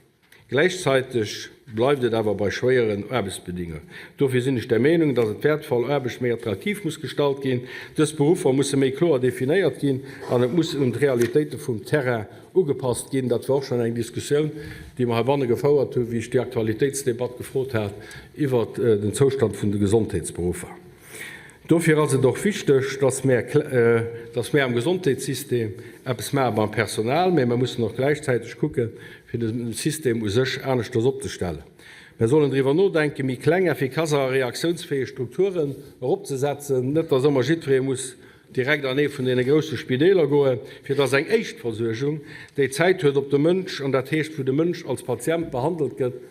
Gläichzäiteg bleift et awer bei schwéieren Aarbechtsbedingungen. Dofir sinn ech der Meenung, dass et wäertvoll Aarbecht méi attraktiv muss gestalt ginn. Dës Beruffer musse méi kloer definéiert ginn an et muss un d'Realitéite vum Terrain ugepasst ginn. Dat war och schonn eng Diskussioun, déi mer heibanne gefouert hunn, wéi ech déi Aktualitéitsdebatt gefrot hat iwwert den Zoustand vun de Gesondheetsberuffer. Dofir ass et och wichteg, dass mär, dass mär am Gesondheetssystem eppes maache beim Personal, mä mer mussen och gläichzäiteg kucken, fir de System u sech aneschters opzestellen. Mär sollen driwwer nodenken, méi kleng, effikass a reaktiounsfäeg Strukturen eropzesetzen, net dass ëmmer jiddweree muss direkt an ee vun deene grousse Spideeler goen, fir dass eng Éischtversuergung, déi Zäit huet op de Mënsch, an dat heescht wou de Mënsch als Patient behandelt gëtt,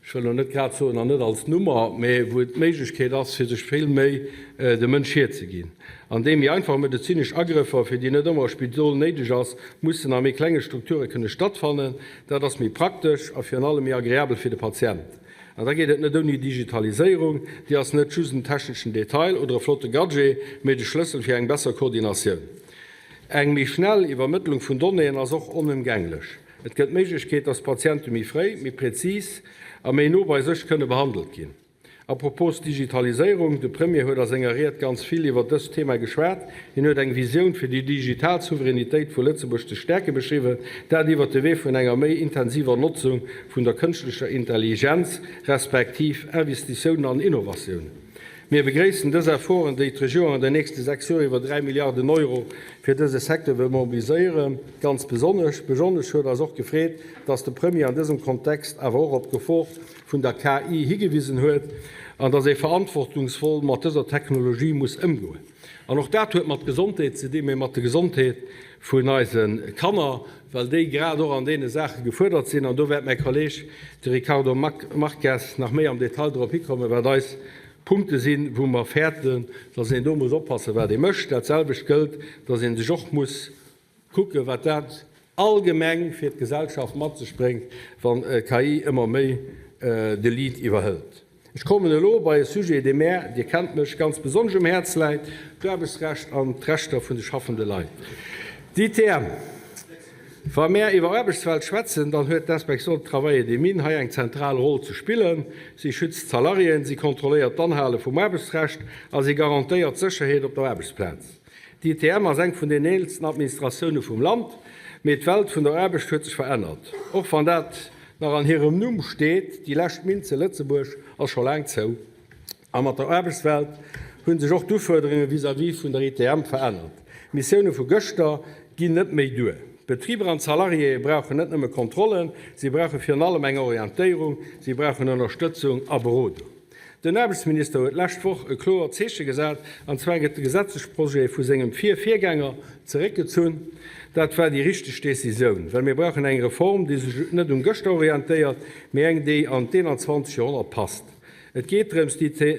ech wëll elo net grad soen an net als Nummer, mä wou et d'Méiglechkeet ass, fir sech vill méi dem Mënsch hierzeginn, an deem méi einfach medezinesch Agrëffer, fir déi net ëmmer e Spidol néideg ass, mussen a méi klenge Strukture kënne stattfannen. Dat ass méi praktesch a virun allem méi agreabel fir de Patient. An da geet et net ouni Digitaliséierung. Déi ass net just en techneschen Detail oder e flotte Gadget, mä de Schlëssel fir eng besser Koordinatioun. Eng méi schnell Iwwermëttlung vun Donnéeën ass och onëmgänglech. Et gëtt d'Méiglechkeet, dass d'Patiente méi fréi, méi präzis a méi no bei sech kënne behandelt ginn. A propos Digitaliséierung, de Premier huet a senger Ried ganz vill iwwer dëst Thema geschwat. Hien huet eng Visioun fir déi digital Souveränitéit vu Lëtzebuerg ze stäerke beschriwwen, dat iwwer de Wee vun enger méi intensiver Notzung vun der kënschtlecher Intelligenz respektiv Investitiounen an Innovatiounen. Mir begréissen dës Efforten, déi d'Regierung an den nächste 6 Joer iwwer 3 Milliarden Euro fir dëse Secteur wëll mobiliséieren, ganz besonnesch. Besonnesch huet eis och gefreet, dass de Premier an dësem Kontext awer och op d'Gefor vun der KI higewisen huet an dass ee verantwortungsvoll mat dëser Technologie muss ëmgoen. An och dat huet mat Gesondheet ze dinn, mee mat der Gesondheet vun eise Kanner, well déi grad och an deene Saache gefuerdert sinn. An do wäert mäi Kolleeg, de Ricardo Marques, nach méi am Detail drop hikommen, wat eis Punkte sinn, wou mer fäerten, dass een do muss oppassen, wat ee mécht. Dat selwecht gëllt, dass ee sech och muss kucken, wat dat allgemeng fir d'Gesellschaft mat sech bréngt, wann d'KI ëmmer méi de Lead iwwerhëlt. Ech kommen elo bei e Sujet, dee mär, Dir kennt mech, ganz besonnesch um Häerz läit, d'Aarbechtsrecht an d'Rechter vun de schaffende Leit. D'ITM. Wa mär iwwer Aarbechtswelt schwätzen, dann huet d'Inspection du Travail et des Mines hei eng zentral Roll ze spillen. Si schützt d'Salariéen, si kontrolléiert d'Anhale vum Aarbechtsrecht a si garantéiert d'Sécherheet op der Aarbechtsplaz. D'ITM ass eng vun den eelsten Administratioune vum Land, mee d'Welt vun der Aarbecht huet sech verännert. Och wann dat nach an hirem Numm steet, déi lescht Minn ze Lëtzebuerg ass scho laang zou. A mat der Aarbechtswelt hu sech och d'Ufuerderunge vis-à-vis vun der ITM verännert. D'Missioune vu gëschter ginn net méi duer. D'Betriber an d'Salariéë brauchen net nëmme Kontrollen, si brauche virun allem eng Orientéierung, si brauchen Ënnerstëtzung a Berodung. Den Aarbechtsminister huet d'lescht Woch e kloert Zeeche gesat, an zwar gëtt de Gesetzesprojet vu sengem Vir-Virgänger zeréckgezunn. Dat war déi richteg Decisioun, well mir brauchen eng Reform, déi sech net um Gëschter orientéiert, mee eng, déi an d'Eenanzwanzeg Joerhonnert passt. Et geet drëms,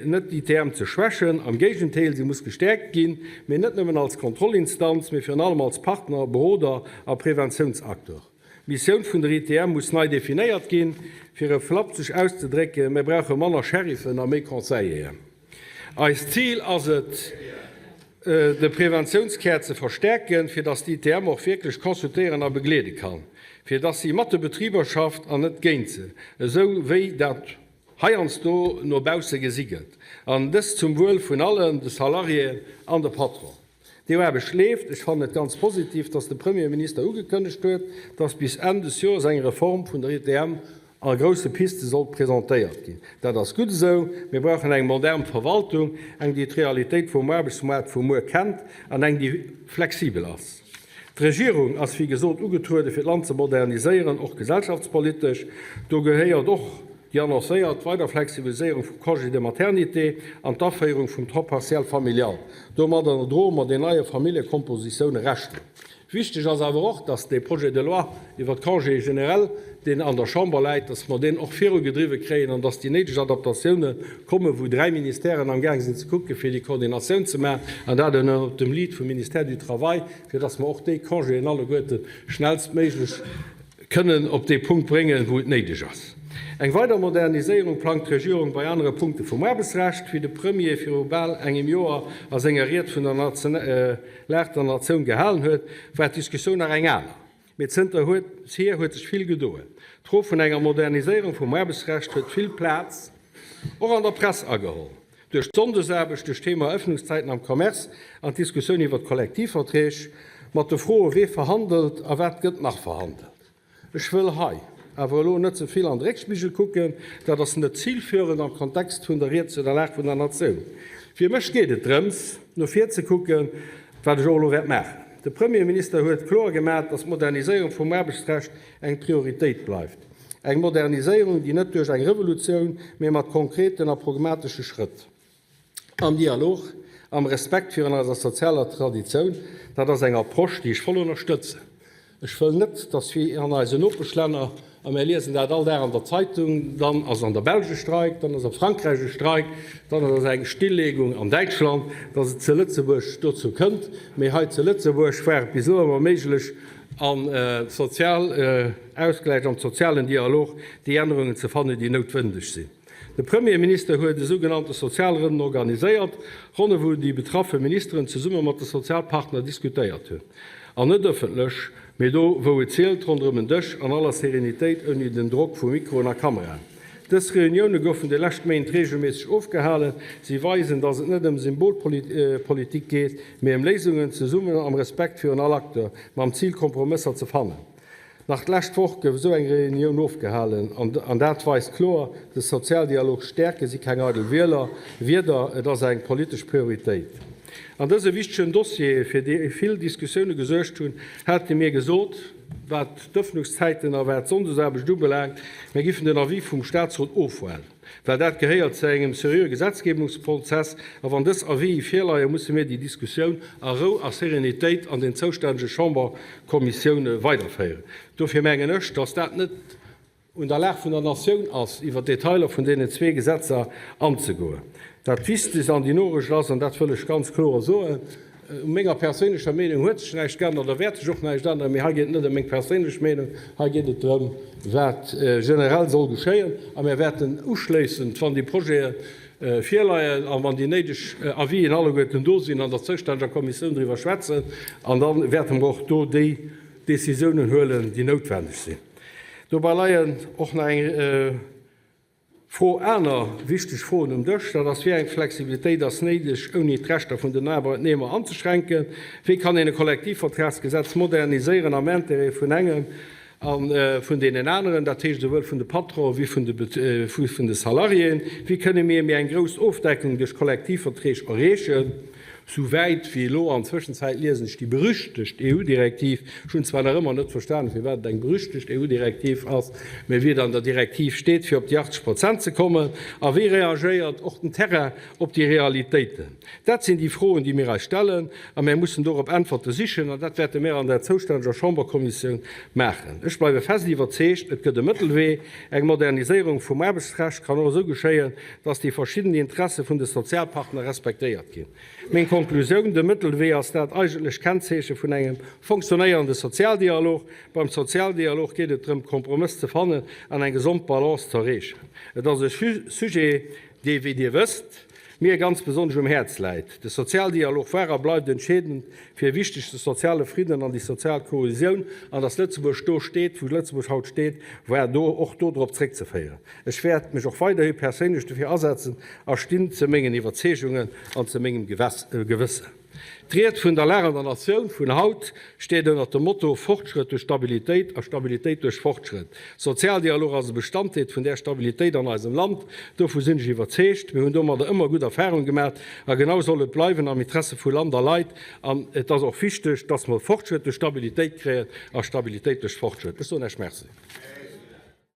net d'ITM ze schwächen, am Géigentéil, si muss gestäerkt ginn, mee net nëmmen als Kontrollinstanz, mee virun allem als Partner, Beroder a Preventiounsacteur. D'Missioun vun der ITM muss nei definéiert ginn. Fir e flapseg auszedrécken, Mir brauche manner Sheriffen a méi Conseilleren. Eist Zil ass et, de Preventiounskär ze verstäerken, fir datt d'ITM och wierklech consultéieren a begleede kann, fir datt si mat de Betriber schafft an net géint se, esou wéi dat heiansdo no bausse gesi gëtt, an dëst zum Wuel vun allen, de Salariéen an de Patronen. Déi Aarbecht leeft. Ech fannen et ganz positiv, dass de Premierminister ugekënnegt huet, dass bis Enn des Joers eng Reform vun der ITM a grousse Piste soll presentéiert ginn. Dat ass gutt esou. Mir brauchen eng modern Verwaltung, eng, déi d'Realitéit vum Aarbechtsmaart vu muer kennt an eng, déi flexibel ass. D'Regierung ass, wéi gesot, ugetruede fir d'Land ze moderniséieren, och gesellschaftspolitesch. Do gehéiert och déi annoncéiert weider Flexibiliséierung vum Congé de maternité an d'Aféierung vum Temps partiel familial. Domadder droe mer den neie Familljekompositioune Rechnung. Wichteg ass awer och, dass dee Projet de loi iwwert d'Congéë generell, deen an der Chamber läit, dass mer deen och virugedriwwe kréien an dass déi néideg Adaptatioune kommen, wou dräi Ministèren amgaang sinn ze kucken, fir déi Koordinatioun ze maachen, an dat ënner dem Lead vum Ministère du Travail, fir dass mer och déi Congéen alleguerte schnellstméiglech kënnen op dee Punkt bréngen, wou et néideg ass. Eng weider Moderniséierung plangt d'Regierung bei anere Punkte vum Aarbechtsrecht. Wéi de Premier viru bal engem Joer a senger Ried vun der Lag der Natioun gehalen huet, war d'Diskussioun nach eng aner. Mee zënter hier huet sech vill gedoen. D'Fro vun enger Moderniséierung vum Aarbechtsrecht huet vill Plaz och an der Press ageholl. Duerch d'Sonndesaarbecht, duerch d'Thema Ëffnungszäiten am Commerce an d'Diskussioun iwwer d'Kollektivverträg, mat de Froe wee verhandelt a wat gëtt nach verhandelt. Ech wëll hei awer elo net ze vill an de Réckspigel kucken, dat ass net zilführend am Kontext vun der Ried zu der Lag vun der Natioun. Fir mech geet et drëms, no vir ze kucken, wat ech och elo wäert maachen. De Premierminister huet kloer gemaach, datt d'Moderniséierung vum Aarbechtsrecht eng Prioritéit bleift. Eng Moderniséierung, déi net duerch eng Revolutioun, mee mat konkreten a pragmatesche Schrëtt, am Dialog, am Respekt virun eiser sozialer Traditioun, dat ass eng Approche, déi ech voll ënnerstëtzen. Ech wëll net, dass wéi an eisen Nopeschlänner, a mir liesen dat all Dag an der Zeitung, dann ass an der Belsch e Streik, dann ass a Frankräich e Streik, dann ass eng Stillleegung an Däitschland, dass et zu Lëtzebuerg dozou kënnt. Mee hei zu Lëtzebuerg war et bis elo ëmmer méiglech, am Sozialausgläich, am sozialen Dialog déi Ännerungen ze fannen, déi noutwendeg sinn. De Premierminister huet e sougenannte Sozialrënnen organiséiert, Ronne wou déi betraffe Ministeren zesumme mat de Sozialpartner diskutéiert hunn. An net ëffentlech, mee do wou et zielt, ronderëm en Dësch, an aller Serenitéit, ouni den Drock vu Mikroen a Kameraen. Dës Reunioune goufen déi lescht Méint reegelméisseg ofgehalen. Si weisen, datt et net ëm Symbolpolitik geet, mee ëm Léisungen, zesummen am Respekt virun all Acteur, mam Zil Kompromësser ze fannen. Nach d'lescht Woch gouf esou eng Reunioun ofgehalen an dat weist kloer, De Sozialdialog stäerke si keng eidel Wierder, et ass eng politesch Prioritéit. An dëse wichtegen Dossiere, fir déi vill Diskussioune gesuergt hunn, hate mir gesot, wat d'Ëffnungszäiten a wat d'Sonndesaarbecht ubelaangt, mir giffen den Avis vum Staatsrot ofwaarden. Well dat gehéiert zu engem seriöe Gesetzgebungsprozess. A wann dës Avisë virleien, musse mir déi Diskussioun a Rou a Serenitéit an den zoustännege Chamberkommissioune weiderféieren. Dofir mengen ech, dass dat net un der Lag vun der Natioun ass, iwwer d'Detailer vun deenen zwee Gesetzer anzegoen. Dat Wichtegst an déi Norecht ass, an dat wëll ech ganz kloer soen, U menger perséinlecher Meenung huet sech näischt geännert a wäert sech och näischt änneren. Mee hei geet et net ëm meng perséinlech Meenung, hei geet et drëm, wat generell soll geschéien. A mir wäerten uschléissend, wann déi Projete virleien a wann déi néideg Avisen alleguerten do sinn, an der zoustänneger Kommissioun driwwer schwätzen. An da wäerte mer och do déi Décisiounen huelen, déi noutwendeg sinn. Dobäi leien och nach eng. Fro aner wichteg Froen um Dësch, dat ass, Wéi eng Flexibilitéit ass néideg, ouni d'Rechter vun den Arbeitnehmer anzeschränken? Wéi kann een e Kollektivvertragsgesetz moderniséieren am Intérêt vun engem a vun deenen aneren, dat heescht esouwuel vun de Patronen wéi vun de Salariéen? Wéi kënne mir méi eng grouss Ofdeckung duerch Kollektivverträg erreechen? Sou wäit wéi elo. An Zwëschenzäit liesen ech déi berüchtegt EU-Direktiv. Ech hunn zwar nach ëmmer net verstanen, firwat et eng berüchtegt EU-Direktiv ass, mä wéi et an der Direktiv steet, fir op déi 80 Prozent ze kommen. A wéi reagéiert och den Terrain op déi Realitéiten? Dat sinn déi Froen, déi mir eis stellen, a mir mussen dorop Äntwerte sichen. An dat wäerte mir an der zoustänneger Chamberkommissioun maachen. Ech bleiwe fest iwwerzeegt, Et gëtt e Mëttelwee. Eng Moderniséierung vum Aarbechtsrecht kann och esou geschéien, dass déi verschidden Interesse vun de Sozialpartner respektéiert ginn. Meng Konklusioun, De Mëttelwee ass dat eigentlech Kennzeeche vun engem fonctionnéierende Sozialdialog. Beim Sozialdialog geet et drëm, Kompromëss ze fannen an eng gesond Balance ze erreechen. Et ass e Sujet, dee, wéi Dir wësst, mir ganz besonnesch um Häerz läit. De Sozialdialog war a bleift entscheedend fir e wichtegste soziale Fridden an déi sozial Kohesioun. An dass Lëtzebuerg do steet, wou Lëtzebuerg haut steet, war do och dodrop zréckzeféieren. Ech wäert mech och weiderhi perséinlech dofir asetzen a stinn ze mengen Iwwerzeegungen an ze mengem Gewëssen. D'Ried vun der Lag an der Natioun vun haut steet ënnert dem Motto Fortschrëtt duerch Stabilitéit a Stabilitéit duerch Fortschrëtt. Sozialdialog ass e Bestanddeel vun där Stabilitéit an eisem Land, dovu sinn ech iwwerzeegt. Mir hunn domadder ëmmer gutt Erfahrung gemat a genau soll et bleiwen am Interesse vu Land a Leit. An et ass och wichteg, dass mer Fortschrëtt duerch Stabilitéit kréien a Stabilitéit duerch Fortschrëtt. Ech soen Iech Merci.